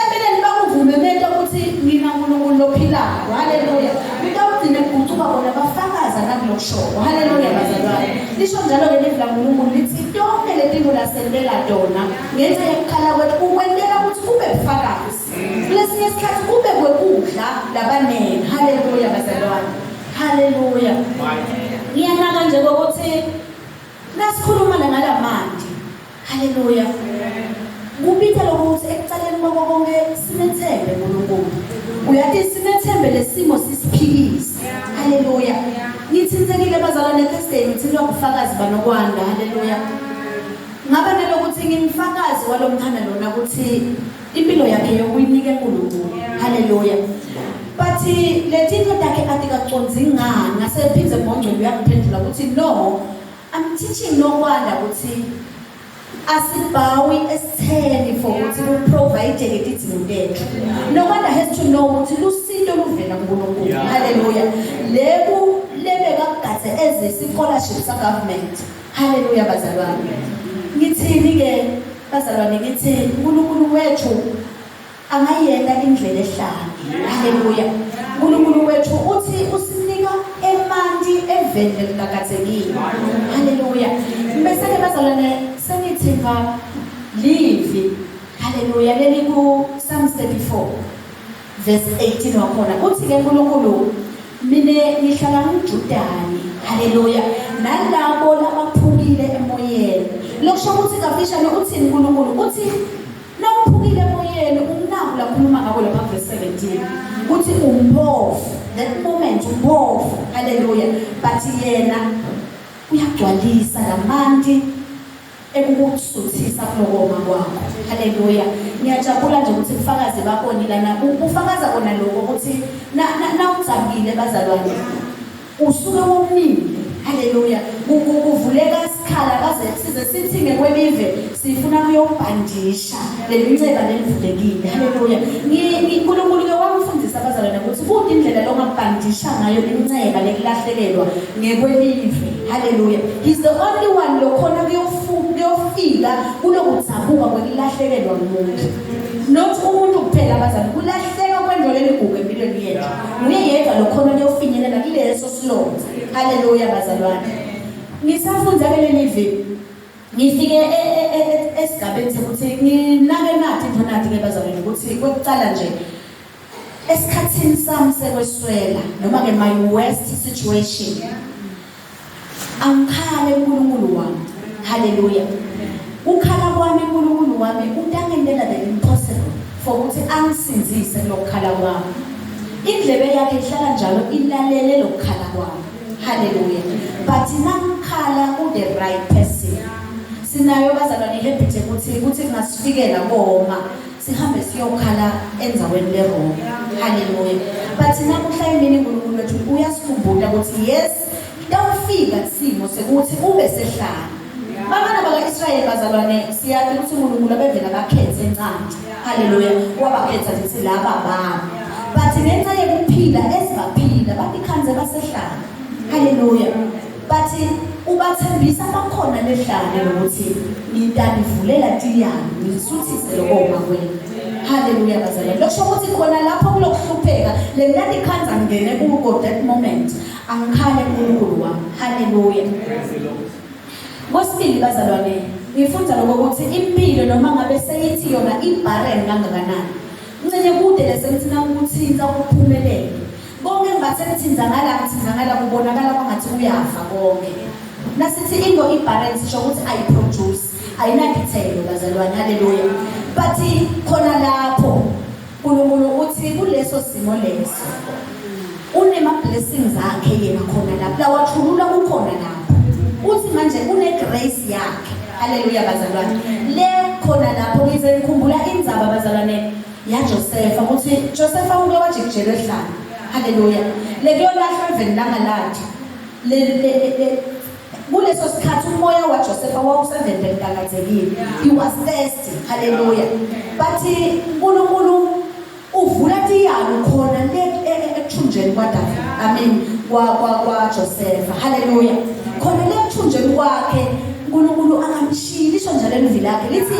Empeleni bakuvumemeta kutsi nginaNkulunkulu lophilako. Haleluya. Nitawugcina kugucuka bona bafakaza nakulokushoko. Haleluya bazalwane. Lisho njalo-ke livi laNkulunkulu litsi tonkhe letintfo lasentela tona ngenca yekukhala kwetfu ukwentela kutsi kube bufakazi. Kulesinye isikhatsi kube kwekudla labanengi. Haleluya bazalwane. Haleluya. Ngiyanaka nje kokuthi nasikhuluma ngalamanti Haleluya. Kubita lokuthi ekucaleni kwako konke simethembe uNkulunkulu. Uyathi simethembe lesimo sisiphikise. Haleluya. Ngithintekile bazalwane Thursday ngithintwa ubufakazi banokwanda. Haleluya. Ngaba nalokuthi ngimfakazi walomntwana lona ukuthi impilo yakhe yokuyinike uNkulunkulu. Haleluya. But letinto takhe atikacondzi ngani ngasephindze ngongcwele uyangiphendula ukuthi no I'm teaching Nokwanda ukuthi asibhawi esitheni for ukuthi kuprovide tidzingo tethu. Nokwanda has to know ukuthi lusito luvela kuNkulunkulu. Hallelujah. Leku lebeka kugadze eze scholarship sa government. Hallelujah bazalwane. Ngithini ke bazalwane ngithi uNkulunkulu wethu angayenta indlela ehlane haleluya uNkulunkulu wethu uthi usinika emanti eveni lelikakatsekile haleluya bese ke bazalwane sengithinga livi haleluya leli ku Psalms 34 verse 18 wakhona uthi ke uNkulunkulu mina ngihlala ngijudani haleluya nalabo labaphukile emoyeni lokusho ukuthi kafishane uthini uNkulunkulu uthi Nawuphukile emoyeni umnaku lakhuluma ngako lapha verse 17 uthi umphofu that moment umphofu haleluya but yena uyagcwalisa lamanti ekukusuthisa kulokoma kwakho haleluya ngiyajabula nje ukuthi ubufakazi bakoni lana ufakaza kona lokho ukuthi nawudzabukile bazalwane Usuke womile. Haleluya. Kuvuleka isikhala baze size sithi ngekwelive sifuna kuyobhandisha lelinceba lelivulekile. Haleluya. uNkulunkulu ke wangifundisa abazalwane ukuthi kude indlela longabhandisha ngayo linceba lekulahlekelwa ngekwelive. Haleluya. He's the only one lokhona kuyofika kulokudzabuka kwekulahlekelwa ngumuntu. Not umuntu kuphela abazali kulahleka kwento leligugu empilweni yethu. Nguye yedwa lokhona kuyofinyelela kuleso silonda. Haleluya bazalwane. Ngisafunda ke leli viki. Ngifike e, e, e, esigabeni sokuthi nginake nathi into nathi ke bazalwane ukuthi kwekuqala nje esikhathini sami sekweswela noma ke my worst situation Angikhale uNkulunkulu wami. Haleluya. Ukhala kwami uNkulunkulu wami utangentela the impossible for ukuthi angisinzise kulokukhala kwami. Indlebe yakhe ihlala njalo ilalele lokukhala kwami. Haleluya. But nangikhala ku the right person. Sinayo bazalwane ihabit ukuthi kuthi kungasifikela koma sihambe siyokhala endzaweni leroma haleluya but namuhla emini uNkulunkulu wethu uyasikhumbuta ukuthi yes tawufika isimo sekuthi ube sehlane Bantwana baka-Israyeli bazalwane siyazi ukuthi uNkulunkulu abevela bakhethe encandi haleluya wabakhetha ukuthi laba bami but ngenxa yekuphila esibaphila batikhandze basehlane haleluya but ubathembisa bakhona lehlane lokuthi ngitanivulela tiyani ngisuthise lokoma kwenu. Hallelujah bazalwane. Lokusho ukuthi khona lapho kulokuhlupheka le nandikhanza ngene kuko that moment angikhale uNkulunkulu wami. Hallelujah. Kwesibili bazalwane ngifunda lokho ukuthi impilo noma ngabe seyithi yona ibarren kangakanani. Ncenye kude lesengithi nangikuthinta kuphumelele. Konke ngibathe ngithinza ngala ngithinza ngala kubonakala kwangathi kuyafa konke. Nasithi into ibarren sisho ukuthi ayiproduce, ayinadithelo bazalwane, haleluya. But khona lapho uNkulunkulu uthi kuleso simo leso unema blessings akhe yena khona lapho lawathulula kukhona lapho. Uthi manje une grace yakhe. Haleluya bazalwane. Le khona lapho ngize ngikhumbula indzaba bazalwane yaJosefa ukuthi Josefa uke wajikijelwa ehlane. Haleluya. Lekuyolahlwa eveni langaladi. Le le kuleso sikhathi umoya waJosefa wawuseveni leligangadekile. He was thirsty. Haleluya. But uNkulunkulu uvula tiyalo khona le ekuthunjeni kwaDavid. I mean kwa kwa kwaJosefa. Haleluya. Khona le ekuthunjeni kwakhe uNkulunkulu akamshili isho njalo elivi lakhe lithi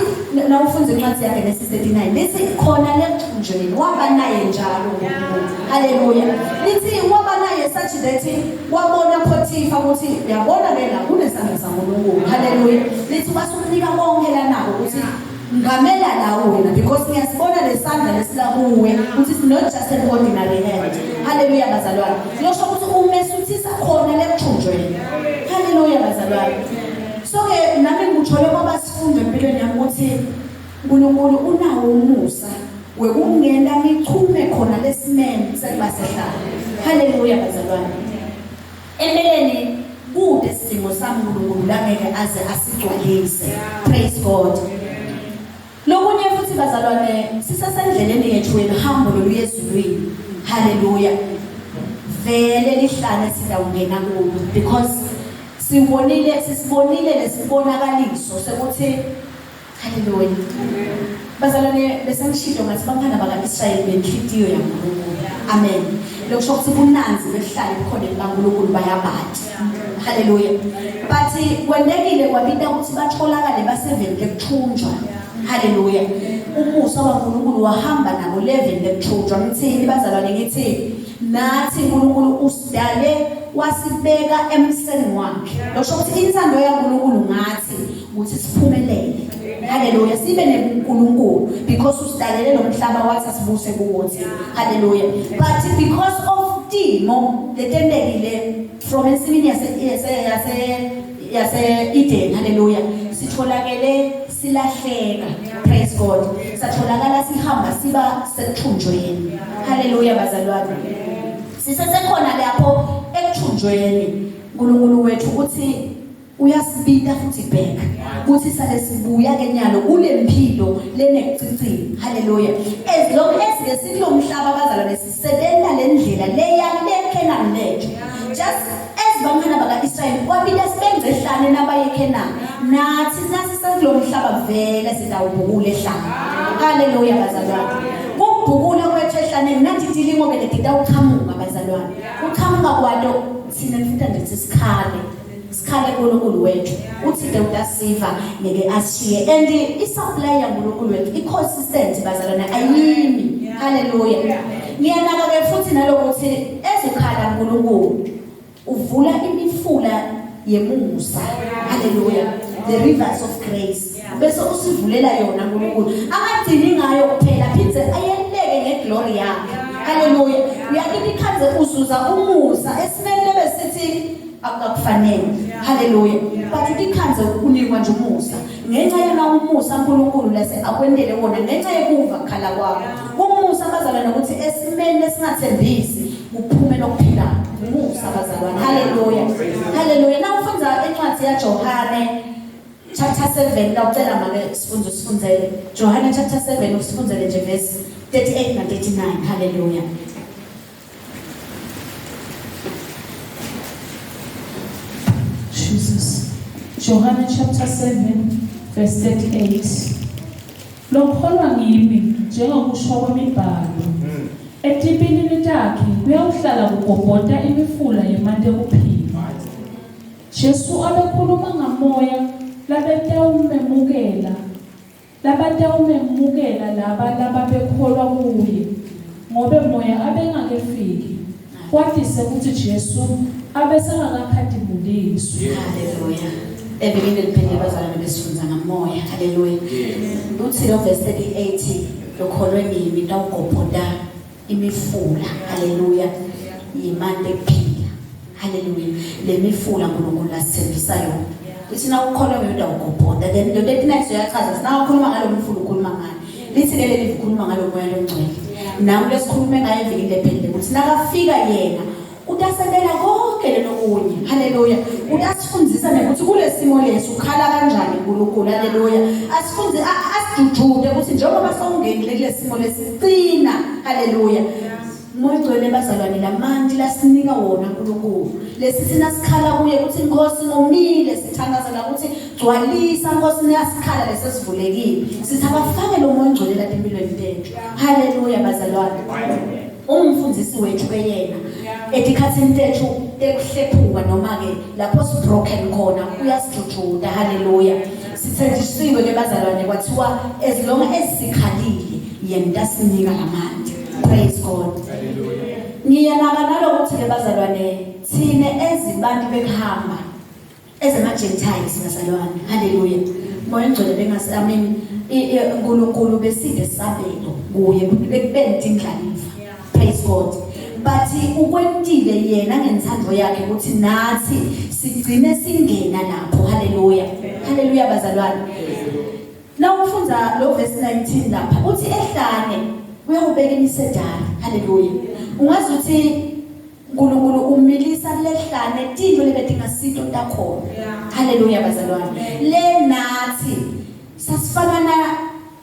nawufunda incwadi yakhe nesi 39 lithi khona lekuthunjweni waba naye njalo uNkulunkulu. Haleluya. Lithi waba naye such that wabona Potipha ukuthi uyabona ke la kunesandla saNkulunkulu. Haleluya. Lithi wasumnika konke lanako ukuthi ngamela la wena because ngiyasibona lesandla lesila kuwe ukuthi it's not just an ordinary hand. Haleluya bazalwane. Losho ukuthi umesuthisa khona lekuthunjweni. Haleluya bazalwane. So ke nami ngikuthole kwaba sifundo empilweni yami ukuthi uNkulunkulu unawo umusa wekungena ngichume khona lesimeni sekuba sehlala. Haleluya bazalwane. Empeleni kude isimo sami uNkulunkulu langeke aze asigcwalise. Praise God. Lokunye futhi bazalwane sisesendleleni yethu yelihambo loluya ezulwini. Haleluya. Vele lihlane sitawungena kulo because siwonile sisibonile lesibonakaliso sekuthi haleluya. Bazalwane besengishilo ngathi bantwana baka-Israyeli benhliziyo yaNkulunkulu. Amen. Lokusho ukuthi bunanzi bekuhlala ebukhoneni baNkulunkulu bayabati. Haleluya. But kwenekile kwabita ukuthi batholakale baseveni lekuthunjwa. Haleluya. Umusa waNkulunkulu wahamba nabo leveni lekuthunjwa. Ngithini bazalwane ngithi nathi uNkulunkulu usidale wasibeka emseni wakhe. Lokusho ukuthi inthando yaNkulunkulu ngathi ukuthi siphumelele. Haleluya. Sibe nebuNkulunkulu because usidalele lo mhlaba wathi asibuse kuwo thina. Haleluya. But because of timo letentekile from ensimini yase yase yase yase Eden haleluya sitholakele silahleka praise God satholakala sihamba siba sekuthunjweni haleluya bazalwane sisesekhona lapho ekuthunjweni uNkulunkulu wethu uthi uyasibita futhi back kuthi sale sibuya ke nyalo kulempilo lenekucicini haleluya as long as ke sikulomhlaba bazalwane sisebenza lendlela leya leKenani lethu just as bantwana baka-Israyeli kwabila sibenze ehlane nabaye eKenani nathi nasi sekulomhlaba vele sitawubhukula ehlane haleluya bazalwane ukubhukula kwethu ehlaneni nathi tilimo ke letitawuqhamuka bazalwane uqhamuka kwato thina futhi nje sikhale sikhale kuNkulunkulu wethu uthi ke utasiva ngeke ashiye and i-supply yaNkulunkulu wethu i-consistent bazalwane ayimi haleluya ngiyanaka ke futhi nalokuthi ezikhala uNkulunkulu uvula imifula yemusa haleluya the rivers of grace bese usivulela yona uNkulunkulu akagcini ngayo kuphela phindze ayeleke ngeglory yakhe haleluya uyakithi ikhanze uzuza umusa esimeni lebesithi akukakufanele haleluya but utikhanze unikwa nje umusa ngenxa yona umusa uNkulunkulu lase akwentele wona ngenxa yekuva kukhala kwakho umusa bazalwane ukuthi esimeni esingathembisi kuphume lokuphila umusa bazalwane haleluya haleluya nawufunda incwadi yaJohane chapter 7 ngawucela make sifunde usifundzele Johane chapter 7 usifundzele nje verse 38 na 39 haleluya Jesus. Johane chapter 7 verse 38. Lokholwa ngimi njengokusho kwemibhalo. Etipilini takhe kuyawuhlala kugobhota imifula yemanti ekuphila. Jesu abekhuluma ngamoya labetawumemukela. Labatawumemukela laba lababekholwa kuye, ngobe Moya abengakefiki, kwatise kutsi Jesu abesengakakhatimuliswa. Haleluya. Evikini eliphelile bazalwane besifundza ngamoya. Haleluya. Uthi lo verse 38 lokholwe ngimi tawugobhota imifula. Haleluya. Yimanti ekuphila. Haleluya. Le mifula uNkulunkulu lasithembisa yona. Ithi na ukholwa ngiyona utawugobhota. Then lo 39 uyachaza sina ukhuluma ngalo mfula ukhuluma ngani. Lithi ke leli ukhuluma ngalo moya longcwele. Nami lesikhulume ngaye evikini lephelile ukuthi nakafika yena utasentela konke lelokunye. Haleluya. Utasifundisa nekuthi kulesimo lesi ukhala kanjani uNkulunkulu. Haleluya. Asifunde asijujude ukuthi njengoba sewungenile kulesimo lesi qina. Haleluya. Moya Ongcwele bazalwane lamanti lasinika wona uNkulunkulu. Lesi thina sikhala kuye ukuthi Nkosi ngomile sithandazela ukuthi gcwalisa Nkosi neyasikhala lesesivulekile. Sithi abafake lo Moya Ongcwele la empilweni tethu. Haleluya bazalwane. Umfundisi wethu ke yena etikhathini tethu tekuhlephuka noma ke lapho sibroken khona uyasijujuda. Haleluya. Sithenjisiwe ke bazalwane kwathiwa as long as sikhalile yena utasinika lamanti. Praise God. Hallelujah. Ngiyanaka nalokuthi ke bazalwane thine ezibantu bekuhamba ezema Gentiles bazalwane. Hallelujah. Moya ongcwele bengase I mean uNkulunkulu beside sabelo kuye bekubente indlalifa. Praise God. But ukwentile yena ngenthando yakhe ukuthi nathi sigcine singena lapho. Hallelujah. Hallelujah bazalwane. Nawufundza lo verse 19 lapha uthi ehlane uyawubeka imisedari. Haleluya. Ungazi uthi uNkulunkulu umilisa lehlane tinto lebedingasito takhona. Haleluya bazalwane. Le nathi sasifana na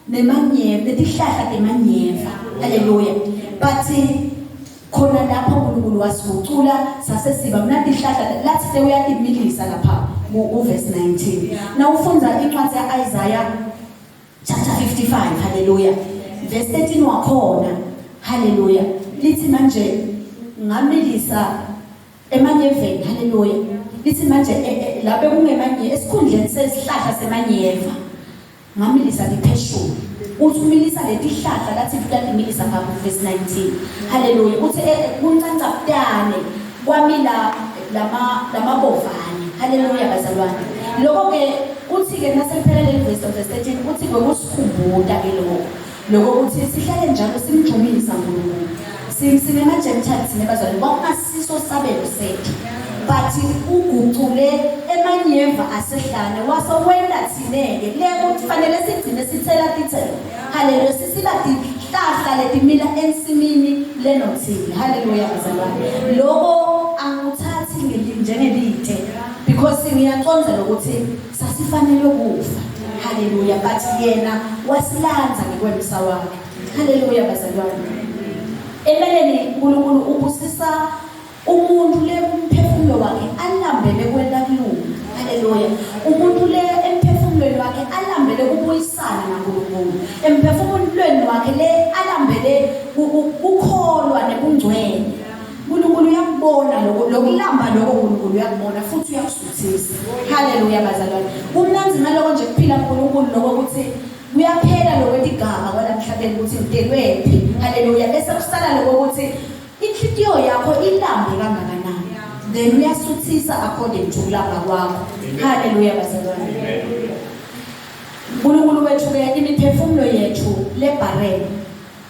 nemanyeva letihlahla temanyeva. Haleluya. But khona lapho uNkulunkulu wasigucula sase siba mnandi ihlahla lathi sewuyatimilisa lapha ku verse 19 nawufundza incwadi yaIsaiah chapter 55 haleluya verse 13 wakhona haleluya lithi manje ngamilisa emanyeveni haleluya lithi manje lapho kungemanye esikhundleni sesihlahla semanyeva Ngamilisa lipheshulu. Uthi umilisa letihlahla lathi tutatimilisa ngakho verse 19. Haleluya. Uthi kuncancabutane kwamila lama lamabovane. Haleluya bazalwane. Lokho ke uthi ke nasekuphela leli verse verse 13 uthi kwekusikhumbuta ke lokho. Lokho uthi sihlale njalo simjumisa uNkulunkulu. Sinema Gentiles nebazalwane kwakungasiso sabelo sethu. But ugucule emanyeva asehlane wase wena thine-ke le kufanele sigcine sithela tithelo. Haleluya sisiba tihlahla letimila ensimini lenothile. Haleluya bazalwane. Lokho anguthathi njengelite because ngiyaqonda lokuthi sasifanele ukufa. Haleluya but yena wasilanza ngekwemsa wakhe. Haleluya bazalwane. Empeleni uNkulunkulu ubusisa umuntu le umphefumulo wakhe alambele kwenta kulunga. Haleluya. Umuntu le emphefumulweni wakhe alambele kubuyisana naNkulunkulu. Emphefumulweni wakhe le alambele kukholwa nebungcwele. uNkulunkulu uyakubona lokho lokulamba lokho uNkulunkulu uyakubona futhi uyakusuthisa. Haleluya bazalwane. Kumnandzi naloko nje kuphila uNkulunkulu lokho ukuthi kuyaphela lokwetigaba kwalamhlabeni ukuthi ngitelwephi. Haleluya. Bese kusala lokho ukuthi inhliziyo yakho ilambe kangakanani. Then uyasuthisa according to kulamba kwakho. Haleluya bazalwane. uNkulunkulu wethu ke imiphefumulo yethu lebarren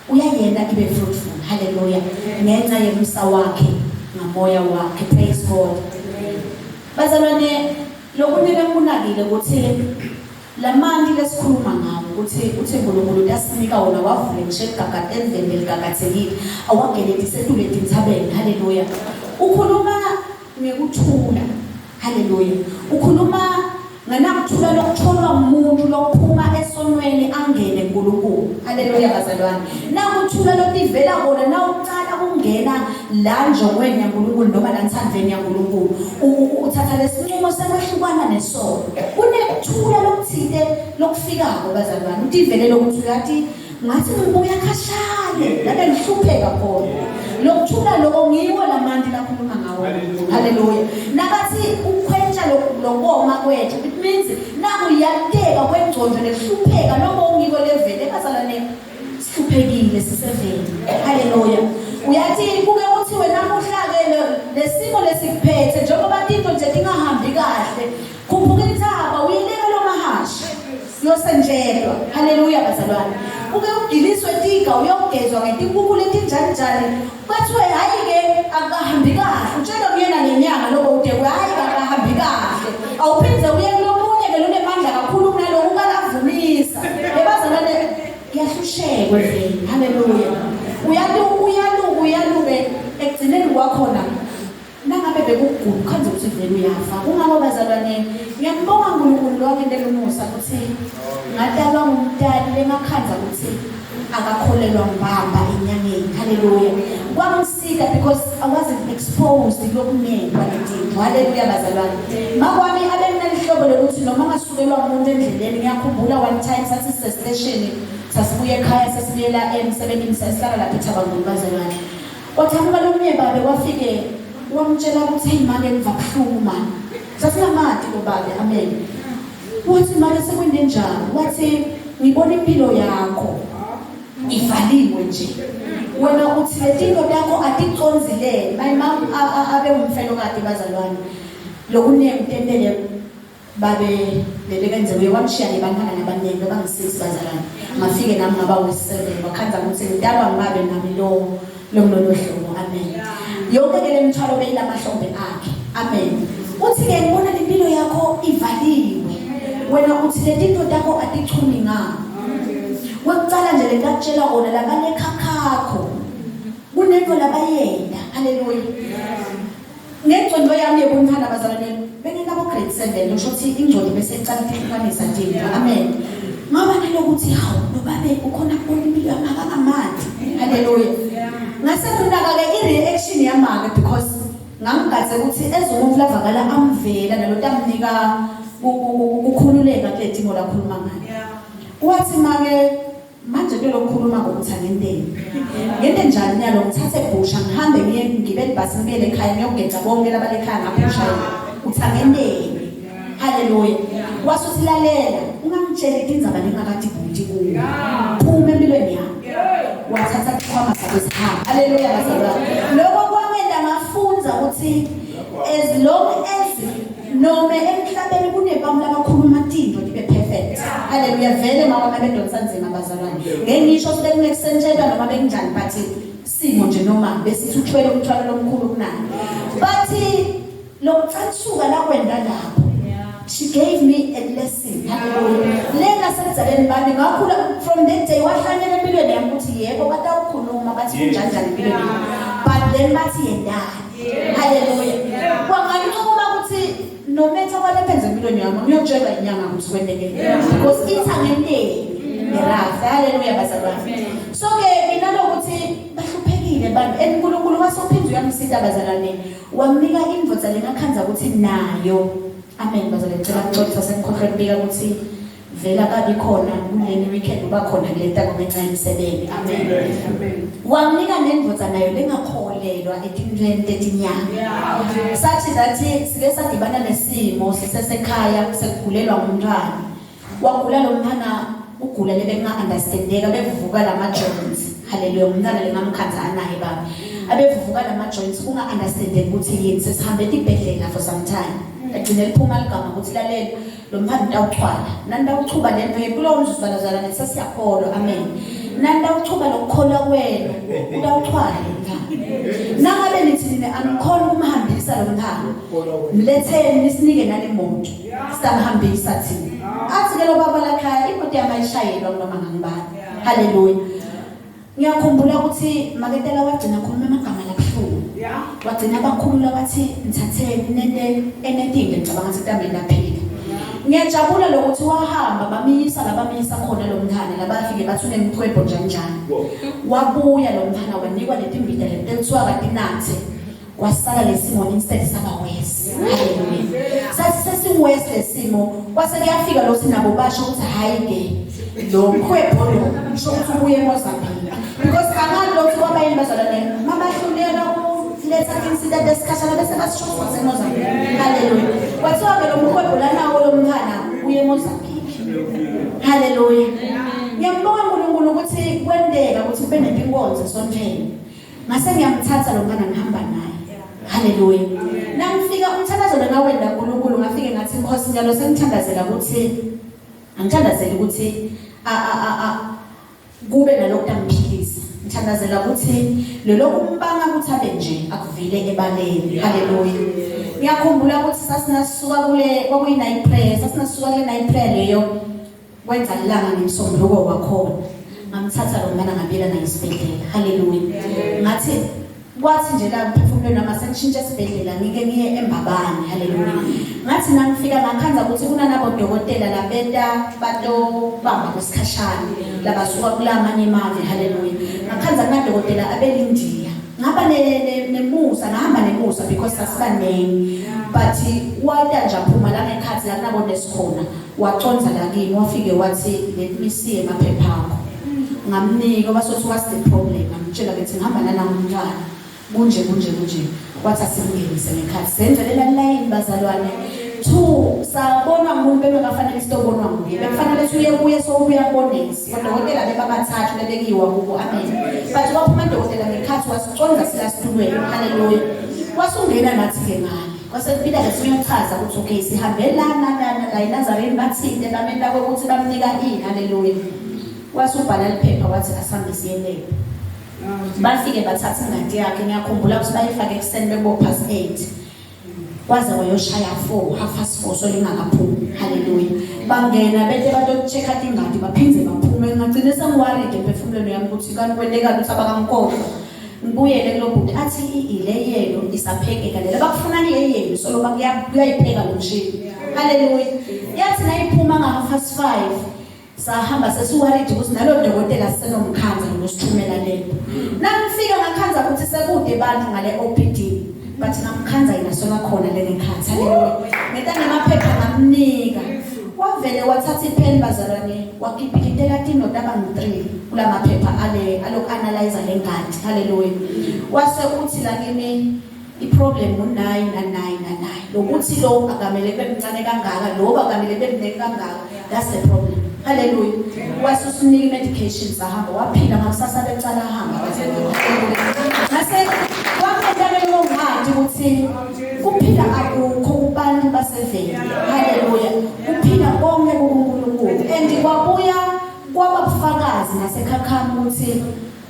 uyayena ibe fruitful. Haleluya. Ngenxa yemsa wakhe ngamoya wakhe. Praise God. Bazalwane lokunike kunakile ukuthi lamanti lesikhuluma ngawo ukuthi uthi uNkulunkulu uyasinika wona wavule ngisho eligagade endlini eligagathekile awageletise etule etintsabeni. Haleluya. Ukhuluma ngekuthula. Haleluya. Ukhuluma nganakuthula lokutholwa umuntu lokuphuma esonweni angene kuNkulunkulu. Haleluya bazalwane. Nakuthula lotivela kona nawucala kungena la njongweni yaNkulunkulu noma la nthandweni yaNkulunkulu. Uthatha lesinqumo sekwehlukana nesono. Kunekuthula lokuthile lokufikako bazalwane. Utivele lokuthi uyathi ngathi ngibuya khashane la bengihlupheka khona. Lokuthula lokho ngiwo lamanti lakhuluma ngawo. Haleluya. Nakathi ukhwentsha lokoma kwethu. It means nakuyateka kwengcondo nekuhlupheka noma ungiko levele bazalwane sihluphekile sisevele. Haleluya. Uyathi kuke kuthiwe namuhla ke lesimo lesikuphethe njengoba tinto nje tingahambi kahle. Khuphuka intaba uyileka lomahashi. Uyosenjelwa. Haleluya bazalwane. Uke ugiliswe tiga uyogezwa ngetinkukhu letinjani njani. Kwathiwe hayi ke akukahambi kahle. Utshelwa kuyena ngenyanga lobo udekwe hayi akahambi kahle. Awuphinde uye kulomunye ke lonemandla kakhulu kunaloku kalavumisa. Ebazalwane kuyahlushekwe vele. Haleluya. Uyaluka uyaluka uyaluke ekugcineni kwakhona nangabe bekugula ukhanze ukuthi vele uyafa. Kungako bazalwane ngiyambonga uNkulunkulu lowangentela umusa ukuthi ngatalwa ngumtali lengakhanza ukuthi akakholelwa mbamba enyangeni. Haleluya. Kwangisika because I wasn't exposed kulokuningi kwaletinto. Haleluya bazalwane. Makwami abenginalihlobo lokuthi noma ngasukelwa umuntu endleleni ngiyakhumbula one time sathi sisestation sasibuya ekhaya sesibuyela emsebenzini sasihlala lapha eThabanguni bazalwane. Kwaqhamuka lomunye babe wafike wamtshela ukuthi hey make ngiva buhlungu mani. Sasingamati lo babe amen. Wathi make sekwende njani? Wathi ngibona impilo yakho ivaliwe nje. Wena uthi letinto takho aticondzilele. My mom abe umfelokati bazalwane. Lokuningi tentele babe bebekenze uye wamshiya nebantwana nabaningi bebangu-six bazalwane. Ngafike nami ngaba we-seven wakhanza ukuthi ngitalwa ngibabe nami lo lomlolo hlobo amen. Yonke ke lemthwalo beyilamahlombe akhe amen. Uthi ke ngibona lempilo yakho ivaliwe. Wena uthi letinto takho atichumi ngani. Kwekucala nje lentakutshela kona labanekhakhakho kunento labayenda. Haleluya. Ngengcondo yami yebumntwana bazalwane benginabo grade 7 kusho ukuthi ingcondo bese icala ukuhlukanisa nje. Amen. Ngaba nalokuthi hawu nobabe ukhona kubona impilo yami akangamandi. Haleluya. Ngase nginaka ke i-reaction yamake because ngangigadze ukuthi ezomuntu lavakala amvela nalo tamnika ukukhululeka kule timo lakhuluma ngayo. Wathi make manje into lokukhuluma ngokuthi angenteni. Ngente njani nyalo ngithathe bhusha ngihambe ngiye ngibele ibhasi ngibuyele ekhaya ngiyogeca bonke labalekhaya ngaphusha uthi angenteni. Haleluya. Wasuthi lalela ungangitsheli tindzaba lengakati buti kuwe. Phuma empilweni yami. Wathatha isikhwama sakhe sihamba. Haleluya bazalwane. Lokho kwangenda ngafundza ukuthi as long as noma emhlabeni kunebamu labakhuluma tinto libe perfect. Haleluya vele mama babedonsa nzima bazalwane. Ngeke ngisho ukuthi bekunekusentshelwa noma bekunjani but simo nje noma besithi uthwele umthwalo lomkhulu kunayo. But lokucansuka lakwenda lapho she gave me a lesson. Lena sekudzaleni bami ngakhula from that day wahlanyela empilweni yami ukuthi yebo batawukhuluma bathi kunjani njani empilweni yami but then bathi yendani. Haleluya. Kwanganquma ukuthi no matter what happens empilweni yami ngiyotshelwa inyanga ukuthi kwendekeni because ithangeneni ngerafa. Haleluya bazalwane. So ke mina lokuthi bahluphekile bantu and uNkulunkulu wasophinde uyamsita bazalwane wamnika indvodza lengakhanza ukuthi nayo. Amen bazalwane ngicela ukuxolisa sengikhohlwe kubika ukuthi vela kabi khona kuleni weekend uba khona kuleta ngenxa yemsebenzi. Amen. Wamnika nendvodza nayo lengakholelwa etintweni tetinyanga. Sathi zathi sike sadibana nesimo sisesekhaya sekugulelwa ngumntwana. Wagula lo mntwana ugula lebenga understandeka bevuvuka lama joints. Haleluya umntwana lengamkhanza anaye baba. Abevuvuka lama joints kunga understandeki ukuthi yini sesihambe etibhedlela for some time. Egcine liphuma ligama ukuthi lalela lo mntwana utawuchwala. Nani tawuchuba lento yekulowo mzuzu balazalwane sesiyakholwa. Amen. Nani tawuchuba lokukholwa kwenu utawuchwala lo mntwana. Nangabe nithi nina anikhona ukumhambisa lo mntwana. Mletheni nisinike nale moto. Sitamhambisa thina. Athi ke lo baba lakhaya imoto yami ayishayelwa noma ngangibani. Haleluya. Ngiyakhumbula ukuthi maketela wagcina khuluma amagama labuhlungu. Wagcina bakhulula wathi ngithatheni nente anything ngicabanga ukuthi tamele laphila. Ngiyajabula lokuthi wahamba bamiyisa labamiyisa khona lo mntana labafike bathi unemthwebho njani njani. Wabuya lo mntana wanikwa letimbita leti kuthiwa katinathe. Kwasala lesimo instead saba worse. Haleluya. Sathi sesiworse lesimo kwase kuyafika lo sinabo basho ukuthi hayi ke lo mkhwebho lo kusho ukuthi ubuye eMozambique. Because angazi lokuthi kwaba yini bazalwane mabahluleka letha tinsita tesikhashana bese basisho eMozambique. Haleluya. Kwathiwa ke lo mhwebho lanawo lo mntwana uye eMozambique. Haleluya. Ngiyambonga uNkulunkulu ukuthi kwenteka ukuthi kube netinkonzo esontweni. Ngase ngiyamthatha lo mntwana ngihamba naye. Haleluya. Nangifika umthandazo lona wenda uNkulunkulu ngafike ngathi Nkosi njalo sengithandazela ukuthi angithandazeli ukuthi a a a kube nalokhu tamphilisa. Ngithandazela ukuthi lelo kumbanga ukuthi abe nje akuvile ebaleni. Haleluya. Ngiyakhumbula ukuthi sasinasuka kule kwakuyi night prayer, sasinasuka kule night prayer leyo wenza ilanga ngemsombuluko wakhona. Ngamthatha lo mntana ngabuyela naye esibhedlela. Haleluya. Ngathi kwathi nje la mphefumulweni wami sengishintshe esibhedlela ngike ngiye eMbabane. Haleluya. Ngathi nangifika ngakhanza ukuthi kunanabo dokotela labeta batobamba kwesikhashana labasuka kulamanye emave. Haleluya. Ngakhanza kunadokotela abelindiya. Ngaba nemusa ngahamba nemusa because sasibaningi but wata nje aphuma la ngekhathi la kunabo nesikhona waconza la kimi wafike wathi let me see emaphepha akho. Ngamnika wasothi what's the problem, ngamtshela ngithi ngihamba nalanga umntwana kunje kunje kunje, wathi asimngenise ngekhathi senzelela layini bazalwane. Two, sabonwa ngumuntu bengakafanele sitobonwa nguye, bekufanele suye kuye sowubuya kubonesi odokotela bebabathathu lebekiwa kubo. Amen. But waphuma dokotela ngekhathi wasiconza sila situlweni. Haleluya. Wasungena nathi-ke ngale kwasekubila-ke siyochaza ukuthi okay sihambe lana lana la eNazareni bathinte bamenta kokuthi bamnika ini. Haleluya. Wasubhala liphepha wathi asihambe siye lab. Bafike bathatha ingadi yakhe, ngiyakhumbula ukuthi bayifake ekuseni bekubo past 8 kwaze kwayoshaya 4 half past 4 so lingakaphumi. Haleluya. Bangena bete batocheck-a tingadi baphindze baphume. Ngagcine sengiworried emphefumulweni yami ukuthi kanti kwentekani ukuthi abakamkhohlwa. Ngibuyele kulo bhuti athi ile yenu isaphekeka lela bakufuna kule yenu solo kuyayipheka lo mshini. Haleluya. Yathi nayiphuma nga half past 5 sahamba sesiworried ukuthi nalo dokotela sisenomkhanza lokusithumela lento. Nangifika ngakhanza ukuthi sekude bantu ngale OPD but ngamkhanza yena sona khona le ngekhathi. Haleluya. Ngeta namaphepha ngamnika. Wavele wathatha ipen bazalwane wakipilitela tinota abangu-3 kulamaphepha ale aloku analyze le ngadi. Haleluya. Wase uthi la kimi i-problem u-9 na-9 na-9 lokuthi lo akamele kube mncane kangaka, lo akamele kube mncane kangaka, that's the problem. Haleluya. Wase usinika i-medication sahamba waphila ngakusasa becala hamba. Ngase kwamenta leyo ngadi ukuthi kuphila akukho kubantu baseveni. Haleluya. Kuphila konke kuNkulunkulu and kwabuya kwaba bufakazi nasekhakhami ukuthi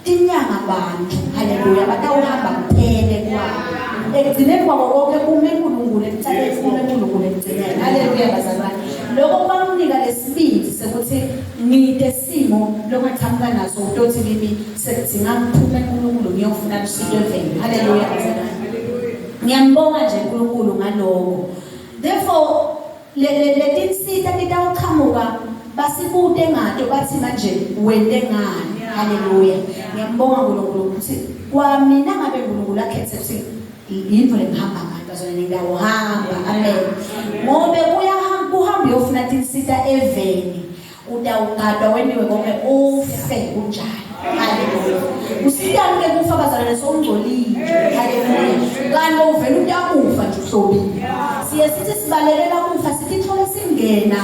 tinyanga bantu. Haleluya. Batawuhamba kuphele kwabo ekugcineni kwabo konke kume uNkulunkulu ekucaleni, kume uNkulunkulu ekugcineni. Haleluya bazalwane. Lokho kubakunika lesibindi sekuthi ngide simo longachamuka naso utothi kimi sekudinga ngiphume uNkulunkulu ngiyofuna usizo eveni. Haleluya bazalwane. Ngiyambonga nje uNkulunkulu ngaloko. Therefore letinsita titawuchamuka basibute ngato bathi manje wente ngani. Haleluya. Ngiyambonga uNkulunkulu ukuthi kwamina ngabe uNkulunkulu akhethe ukuthi yinto lengihamba ngayo bazalwane ngiyawuhamba. Amen. Ngobe uyahamba uhamba uyofuna tinsita eveni utawugadwa weniwe konke ufe kunjalo. Haleluya. Usiyani ke kufa bazalwane sowungcolile. Haleluya. Kanti uvela uyakufa nje uhlobile. Siye sithi sibalekela kufa sithi thole singena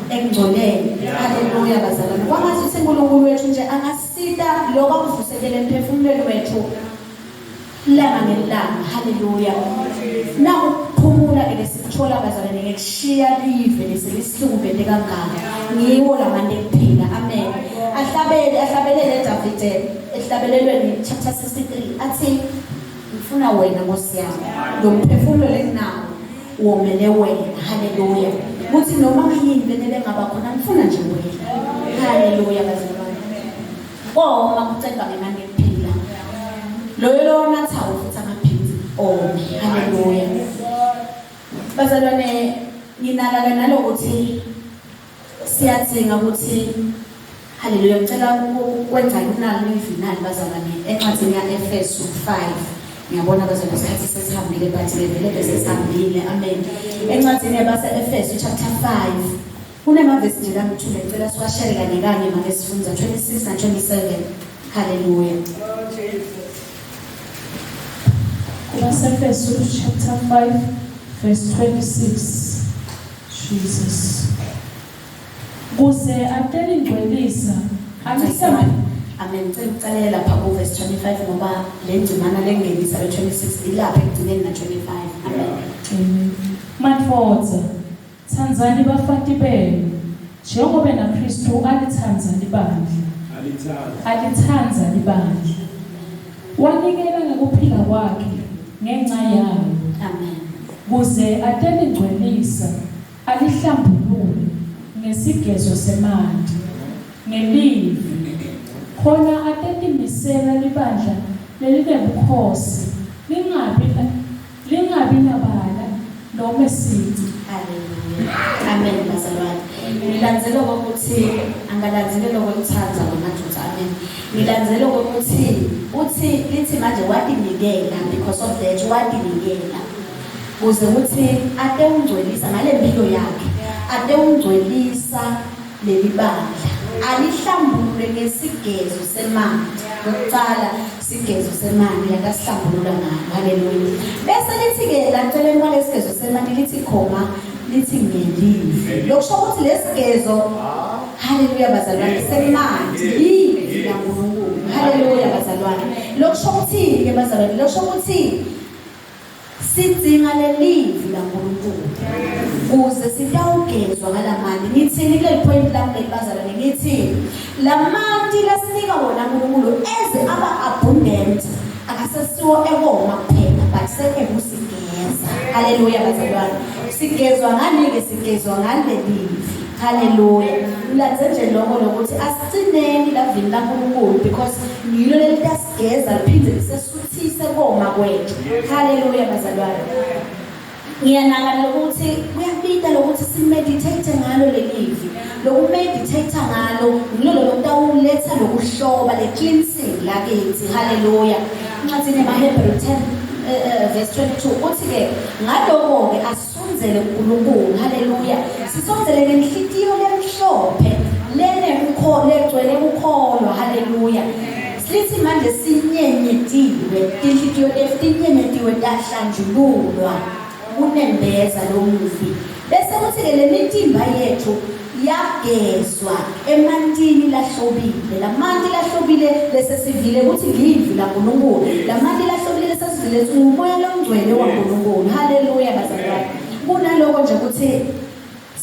ekungcoleni. Haleluya bazalwane. Kwangathi uthi uNkulunkulu wethu nje angasita lokho akuvuselele emphefumulweni wethu langa ngelanga. Haleluya. Nakuphumula ke lesikuthola bazalwane ngekushiya live leselisihlukubete kangaka. Ngiwo lamanti ekuphila. Amen. Ahlabele ahlabelele Davide ehlabelelweni chapter 63 athi ngifuna wena Nkosi yami lo mphefumulo lenginawo womele wena. Haleluya. Kuthi noma yini lena engaba khona ngifuna nje wena. Haleluya bazalwane. Koma kucedwa ngemali ekuphila. Loyo lowonathayo futhi angaphindi ome. Haleluya. Bazalwane nginaka nalokuthi siyadzinga ukuthi haleluya ngicela ukwenza kunalo ivinali bazalwane encwadini ya-Efesu 5. Ngiyabona bazalwane isikhathi sesihambile but vele bese sihambile. Amen. Encwadini yabase-Efesu chapter 5 kunemavesi nje langithule ngicela siwashere kanye kanye make sifunda 26 na 27. Haleluya. Oh Jesus. Kubasefeso chapter 5 verse 26. Jesus. Kuze atelingcwelisa alihlamba Amen. Ngicela ukucalela lapha ku verse 25 ngoba le ndimana lengenisa le 26 ilapha ekugcineni na 25. Amen. Amen. Madvodza, tsandzani bafati benu, njengobe naKhristu alitsandza libandla. Alithanda. Alitsandza libandla. Wanikela ngekuphila kwakhe ngenca yalo, Amen. kuze atelingcwelisa, alihlambulule ngesigezo semanti, ngelivi, khona atetimisela libandla lelinebukhosi, lingabi nabala nome sici. Hallelujah. Amen bazalwane. Ngilandzela ukuthi angalandzeli lokuthanda wemajuda. Amen. Ngilandzela ukuthi uthi lithi manje watinikela because of that watinikela. Kuze ukuthi ate ungcwelisa ngale mpilo yakhe. Ate ungcwelisa leli bandla. Alihlambulule ngesigezo semanti. Lokucala sigezo semanti yakasihlambulula ngalo. Hallelujah. Bese lithi ke laceleni kwalesigezo semanti lithi khoma lithi ngelivi. Lokusho ukuthi lesigezo haleluya bazalwane semanti livi laNkulunkulu. Haleluya bazalwane. Lokusho ukuthi ke bazalwane lokusho ukuthi sidzinga lelivi laNkulunkulu kuze sitawugezwa ngalamanti. Ngithini kuleli point lami leli bazalwane? Ngithi lamanti lasinika wona uNkulunkulu eze aba abundant akasesiwo ekoma kuphela but sekusigeza. Haleluya bazalwane. Sigezwa ngani ke? Sigezwa ngalelivi. Haleluya. Ulandze nje lokho lokuthi asicineni lavini laNkulunkulu because ngilo lelitasigeza liphinde lisesuthise koma kwethu. Haleluya bazalwane. Ngiyanaka lokuthi kuyabita lokuthi simeditate ngalo lelivi. Lokumeditate ngalo ngilo lokutawuletha lokuhloba le cleansing lakithi. Haleluya. Incwadi yemaHebheru 10 verse 22 uthi ke ngaloko ke asondzele kuNkulunkulu. Haleluya. Sisondzele ngenhlitiyo lemhlophe lenemkho legcwele ukukholwa. Haleluya. Sithi manje sinyenyetiwe, tinhlitiyo tetfu tinyenyetiwe tahlanjululwa kunembeza lomubi. Bese kuthi ke lemitimba yethu yagezwa emantini lahlobile. Lamanti lahlobile lesesivile ukuthi livi laNkulunkulu. Lamanti lahlobile lesesivile ukuthi ngumoya longcwele waNkulunkulu. Haleluya bazalwane. Kunaloko nje ukuthi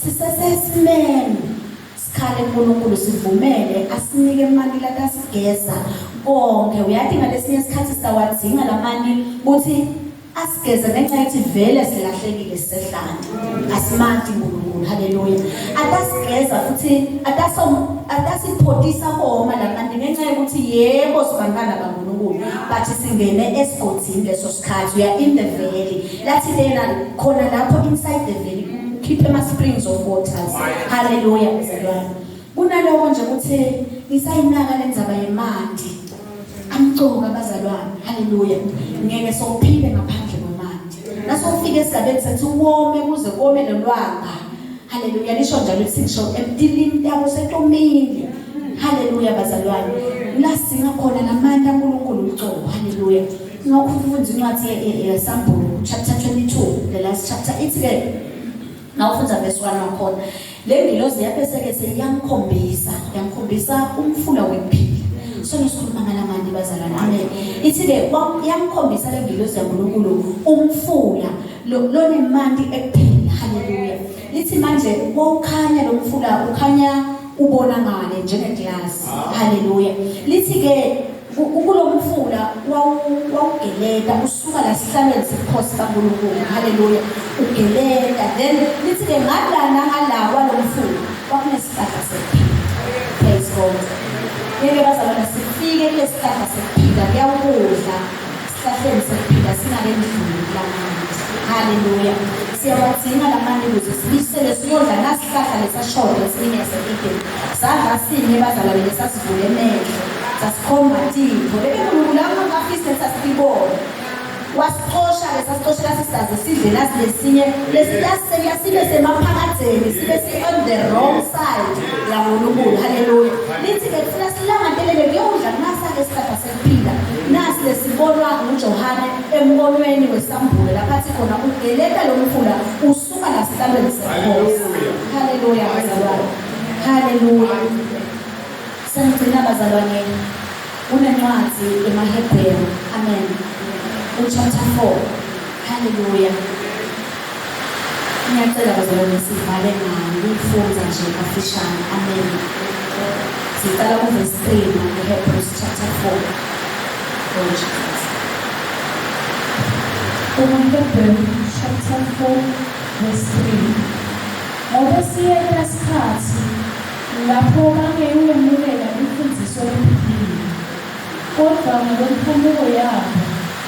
sisesesimeni sikhale uNkulunkulu sivumele asinike emanti latasigeza konke. Uyathi ngalesinye isikhathi siyawadzinga lamanti ukuthi asigeze ngenxa yethi vele silahlekile sisehlane asimati uNkulunkulu. Haleluya. Atasigeza futhi atasiphotisa koma lamanti ngenxa yokuthi yebo sibantwana baNkulunkulu but singene esigodini leso sikhathi. We are in the valley. Lathi lena khona lapho inside the valley keep ama springs of waters. Haleluya bazalwane. Kunaloko nje ukuthi ngisayinaka lenzaba yemanti amcoka bazalwane. Haleluya. Ngeke sophile ngaphandle kwamanti. Nasofika esigabeni sethi wome kuze kome lolwanga. Haleluya. Lisho njalo lithi ngisho emtilini tabo setomile. Haleluya bazalwane. La singa khona lamandla kaNkulunkulu ucobo. Haleluya. Ngakufunda incwadi yeSambulo chapter 22 the last chapter ithi ke nawufunda verse 1 wakhona le ngilozi yabese ke seyiyamkhombisa yamkhombisa umfula wekuphila. So sikhuluma ngalamandi bazalwane. Amen. Ithi ke yamkhombisa le ngilozi yaNkulunkulu umfula lonemanti ekuphila. Haleluya. Lithi manje wawukhanya lo mfula ukhanya ubona ngale njengeglass. Haleluya. Lithi ke kulomfula wawugeleta usuka la sihlalweni sebukhosi kaNkulunkulu. Haleluya. Ugeleta then lithi ke ngalana ngala kwalomfula kwakunesihlahla sekuphila. Praise God. Ngeke bazalwane sifike kulesihlahla sekuphila kuyawukudla sihlahleni sekuphila singakendluli kulamanti. Haleluya. Siyawadzinga lamanti ukuze sibisele siyodla nasihlahla lesashoda esimini yase-Eden. Sadla sinye bazalwane lesasivule emehlo sasikhomba tintfo bebe Nkulunkulu angakafisi lesasibona. Wasixosha ke sasixoshela sisidaze sidle nasi lesinye lesiyaseka sibe semaphakadzeni sibe si on the wrong side yaNkulunkulu. Haleluya. Lithi-ke kufuna silangatelele kuyowudla nasa-ke isihlahla sekuphila. Nasi lesibonwa nguJohane embonweni wesambulo lapha athi khona ugeleta lo mfula usuka lasihlalweni senkosi. Haleluya bazalwane. Haleluya. Sengigcina bazalwane kunencwadi emaHebheru. Amen. Uchapter 4. Haleluya. Ngiyacela bazalwane sivale ngayo ngiyifundza nje kafishane. Amen. Siqala kuverse 3 Hebrews chapter 4. Oh Jesus. KumaHebheru chapter 4 verse 3. Ngobe siyeta sikhatsi lapho bangeyuwemukela imfundziso lephilile, kodvwa ngekwenkhanuko yabo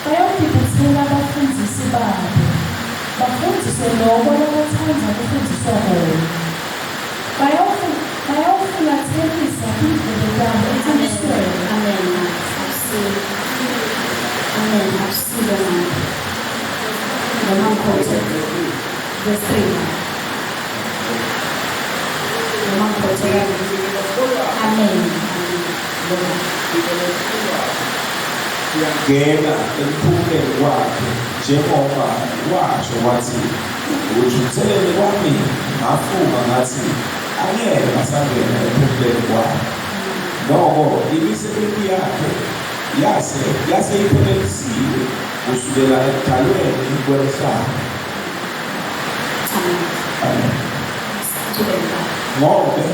bayawutibutsela bafundzisi babo, bafundziswe loko labatsandza kufundziswa kona. Bayawufulatselisa tindlebe tabo Amen. ecinisweni. Amen. Akusilo. Amen. Akusilo mama. Noma ngikhothe. Verse 3. Noma ngikhothe. Amen. Amen. Siyangena ekuphumuleni kwakhe njengoba washo wathi ekuthukutheleni kwami ngafunga ngathi angeke basangena ekuphumuleni kwakhe. Noko imisebenzi yakhe yase yase iphelelisiwe kusukela ekudalweni kwemhlaba. Amen. Amen. Chubeka. Ngobe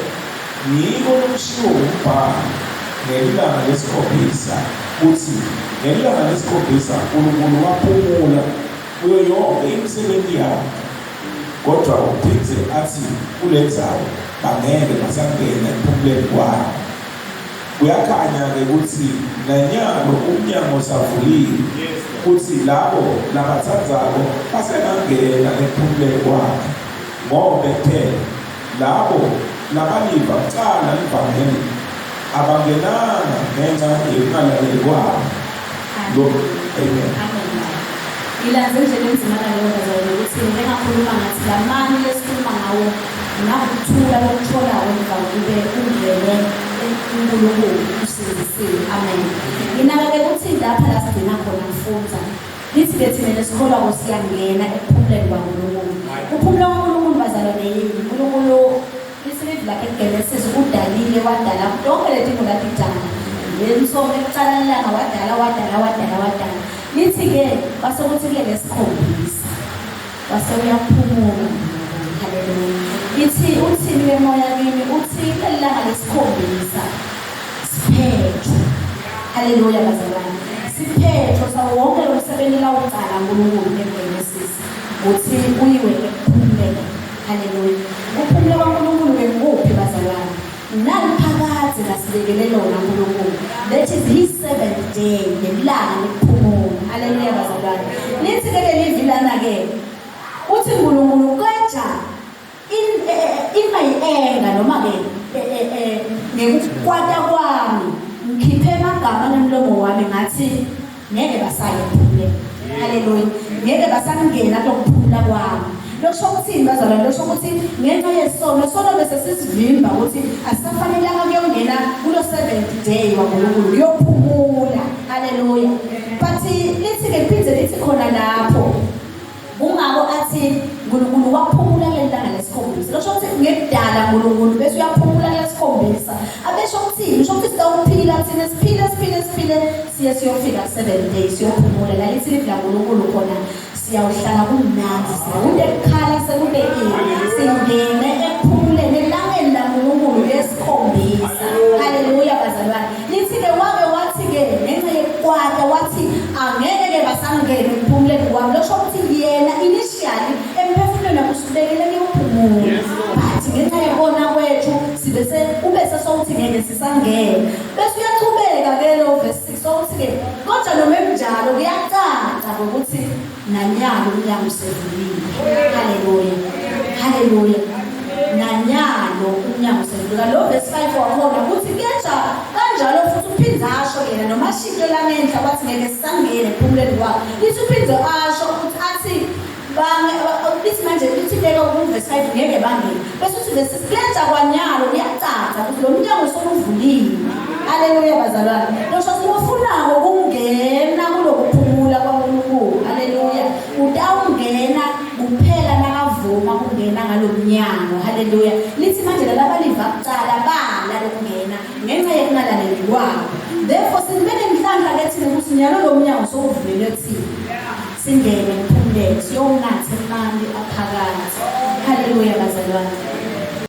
ngiko lokushiwo umbhalo ngelilanga lesikhombisa kutsi ngelilanga lesikhombisa uNkulunkulu waphumula kuyo yonke imisebenzi yakhe. Kodwa uphindze athi kulendzawo bangeke basangena ekuphumuleni kwakhe. Kuyakhanya-ke kutsi nanyalo umnyango usavuliwe kutsi labo labatsandzako basengangena ekuphumuleni kwakhe. Ngobe phela labo labaliva kucala livangeli abangenanga ngenxa yekungalaleli kwabo. Lo amen. Amen. Ngilandze nje lenzimana leyo bazalwane ukuthi ngike ngakhuluma ngathi lamani lesikhuluma ngawo nakuthula lokutholako emva kube ungene uNkulunkulu usindisiwe. Amen. Nginaka-ke ukuthi lapha la sigcina khona kufundza lithi-ke thina lesikholwako siyangena ekuphumuleni kwaNkulunkulu. Kuphumula kwaNkulunkulu bazalwane yini? uNkulunkulu lithi livi lakhe kuGenesis udalile wadala tonke letinto latidala. Lensomo ekucala lilanga wadala wadala wadala wadala. Lithi-ke kwase kuthi kule lesikhombisa wase uyaphumula. Haleluya. Ithi uthini ke moya kimi uthi kuleli langa lesikhombisa siphetho. Haleluya bazalwane. Siphetho sawo wonke lo msebenzi lawucala uNkulunkulu eGenesis uthi uyiwe ekuphumuleni. Haleluya. Kuphumula kwaNkulunkulu ke ngikuphi bazalwane? Naliphakadze lasibekele lona uNkulunkulu. That is his seventh day, lelanga lokuphumula. Haleluya bazalwane. Lithi ke leli lana ke uthi uNkulunkulu kweja in my anger noma ke ngekukwata kwami ngikhiphe amagama ngemlomo wami ngathi ngeke basaye ekuphumuleni. Haleluya. Ngeke basangena kulokuphumula kwami. Lokusho ukuthini bazalwane? Lokusho ukuthi ngenxa yesono, sono bese sisivimba ukuthi asisafanelanga kuyongena kulo seventh day waNkulunkulu kuyophumula. Haleluya. But lithi ke liphinde lithi khona lapho kungako athi uNkulunkulu waphumula kuleli langa lesikhombisa. Lokusho ukuthi ngekudala uNkulunkulu bese uyaphumula kulesikhombisa. Abesho ukuthini? Usho ukuthi sitawuphila thina siphile siphile siphile siye siyofika 7 days siyophumula. La lithi livi laNkulunkulu khona siyawuhlala kumnandi sekude kukhala sekude ini singene ekuphumuleni elangeni laNkulunkulu lesikhombisa. Haleluya bazalwane. Lithi ke wake wathi ke ngenxa yekukwata wathi angeke ke basangene ekuphumuleni kwami. Lokusho ukuthi yena initially emphefumulweni wakhe usibekele kuyophumula. But ngenxa yekona kwethu sibe se ube sesowuthi ngeke sisangene. Bese uyachubeka ke lo verse 6 sowuthi ke kodwa noma enjalo kuyacaca ngokuthi nanyalo umnyango usevuliwe. Haleluya. Haleluya. Nanyalo umnyango usevuliwe. Lo verse 5 wakhona uthi kuyaja kanjalo futhi uphinde asho yena noma ashintshe langenhla wathi ngeke sisangene ekuphumuleni kwakhe. Lithi uphinde asho ukuthi athi bange lithi manje lithi beka ku verse 5 ngeke bangene. Bese uthi verse 6 kulenza kwanyalo kuyacaca ukuthi lo mnyango soluvuliwe. Haleluya bazalwane. Losho ufunako kungena kulokuphumula kwaNkulunkulu. Haleluya. Utawungena kuphela nakavuma kungena ngalomnyango. Haleluya. Lithi manje lalabaliva kucala bala lokungena ngenxa yekungalaleli kwabo. Therefore sibe nenhlanhla ke thina ukuthi nyalo lo mnyango sowuvulelwe thina. Singene kuphumuleke siyowunatha emanti aphakathi. Haleluya bazalwane.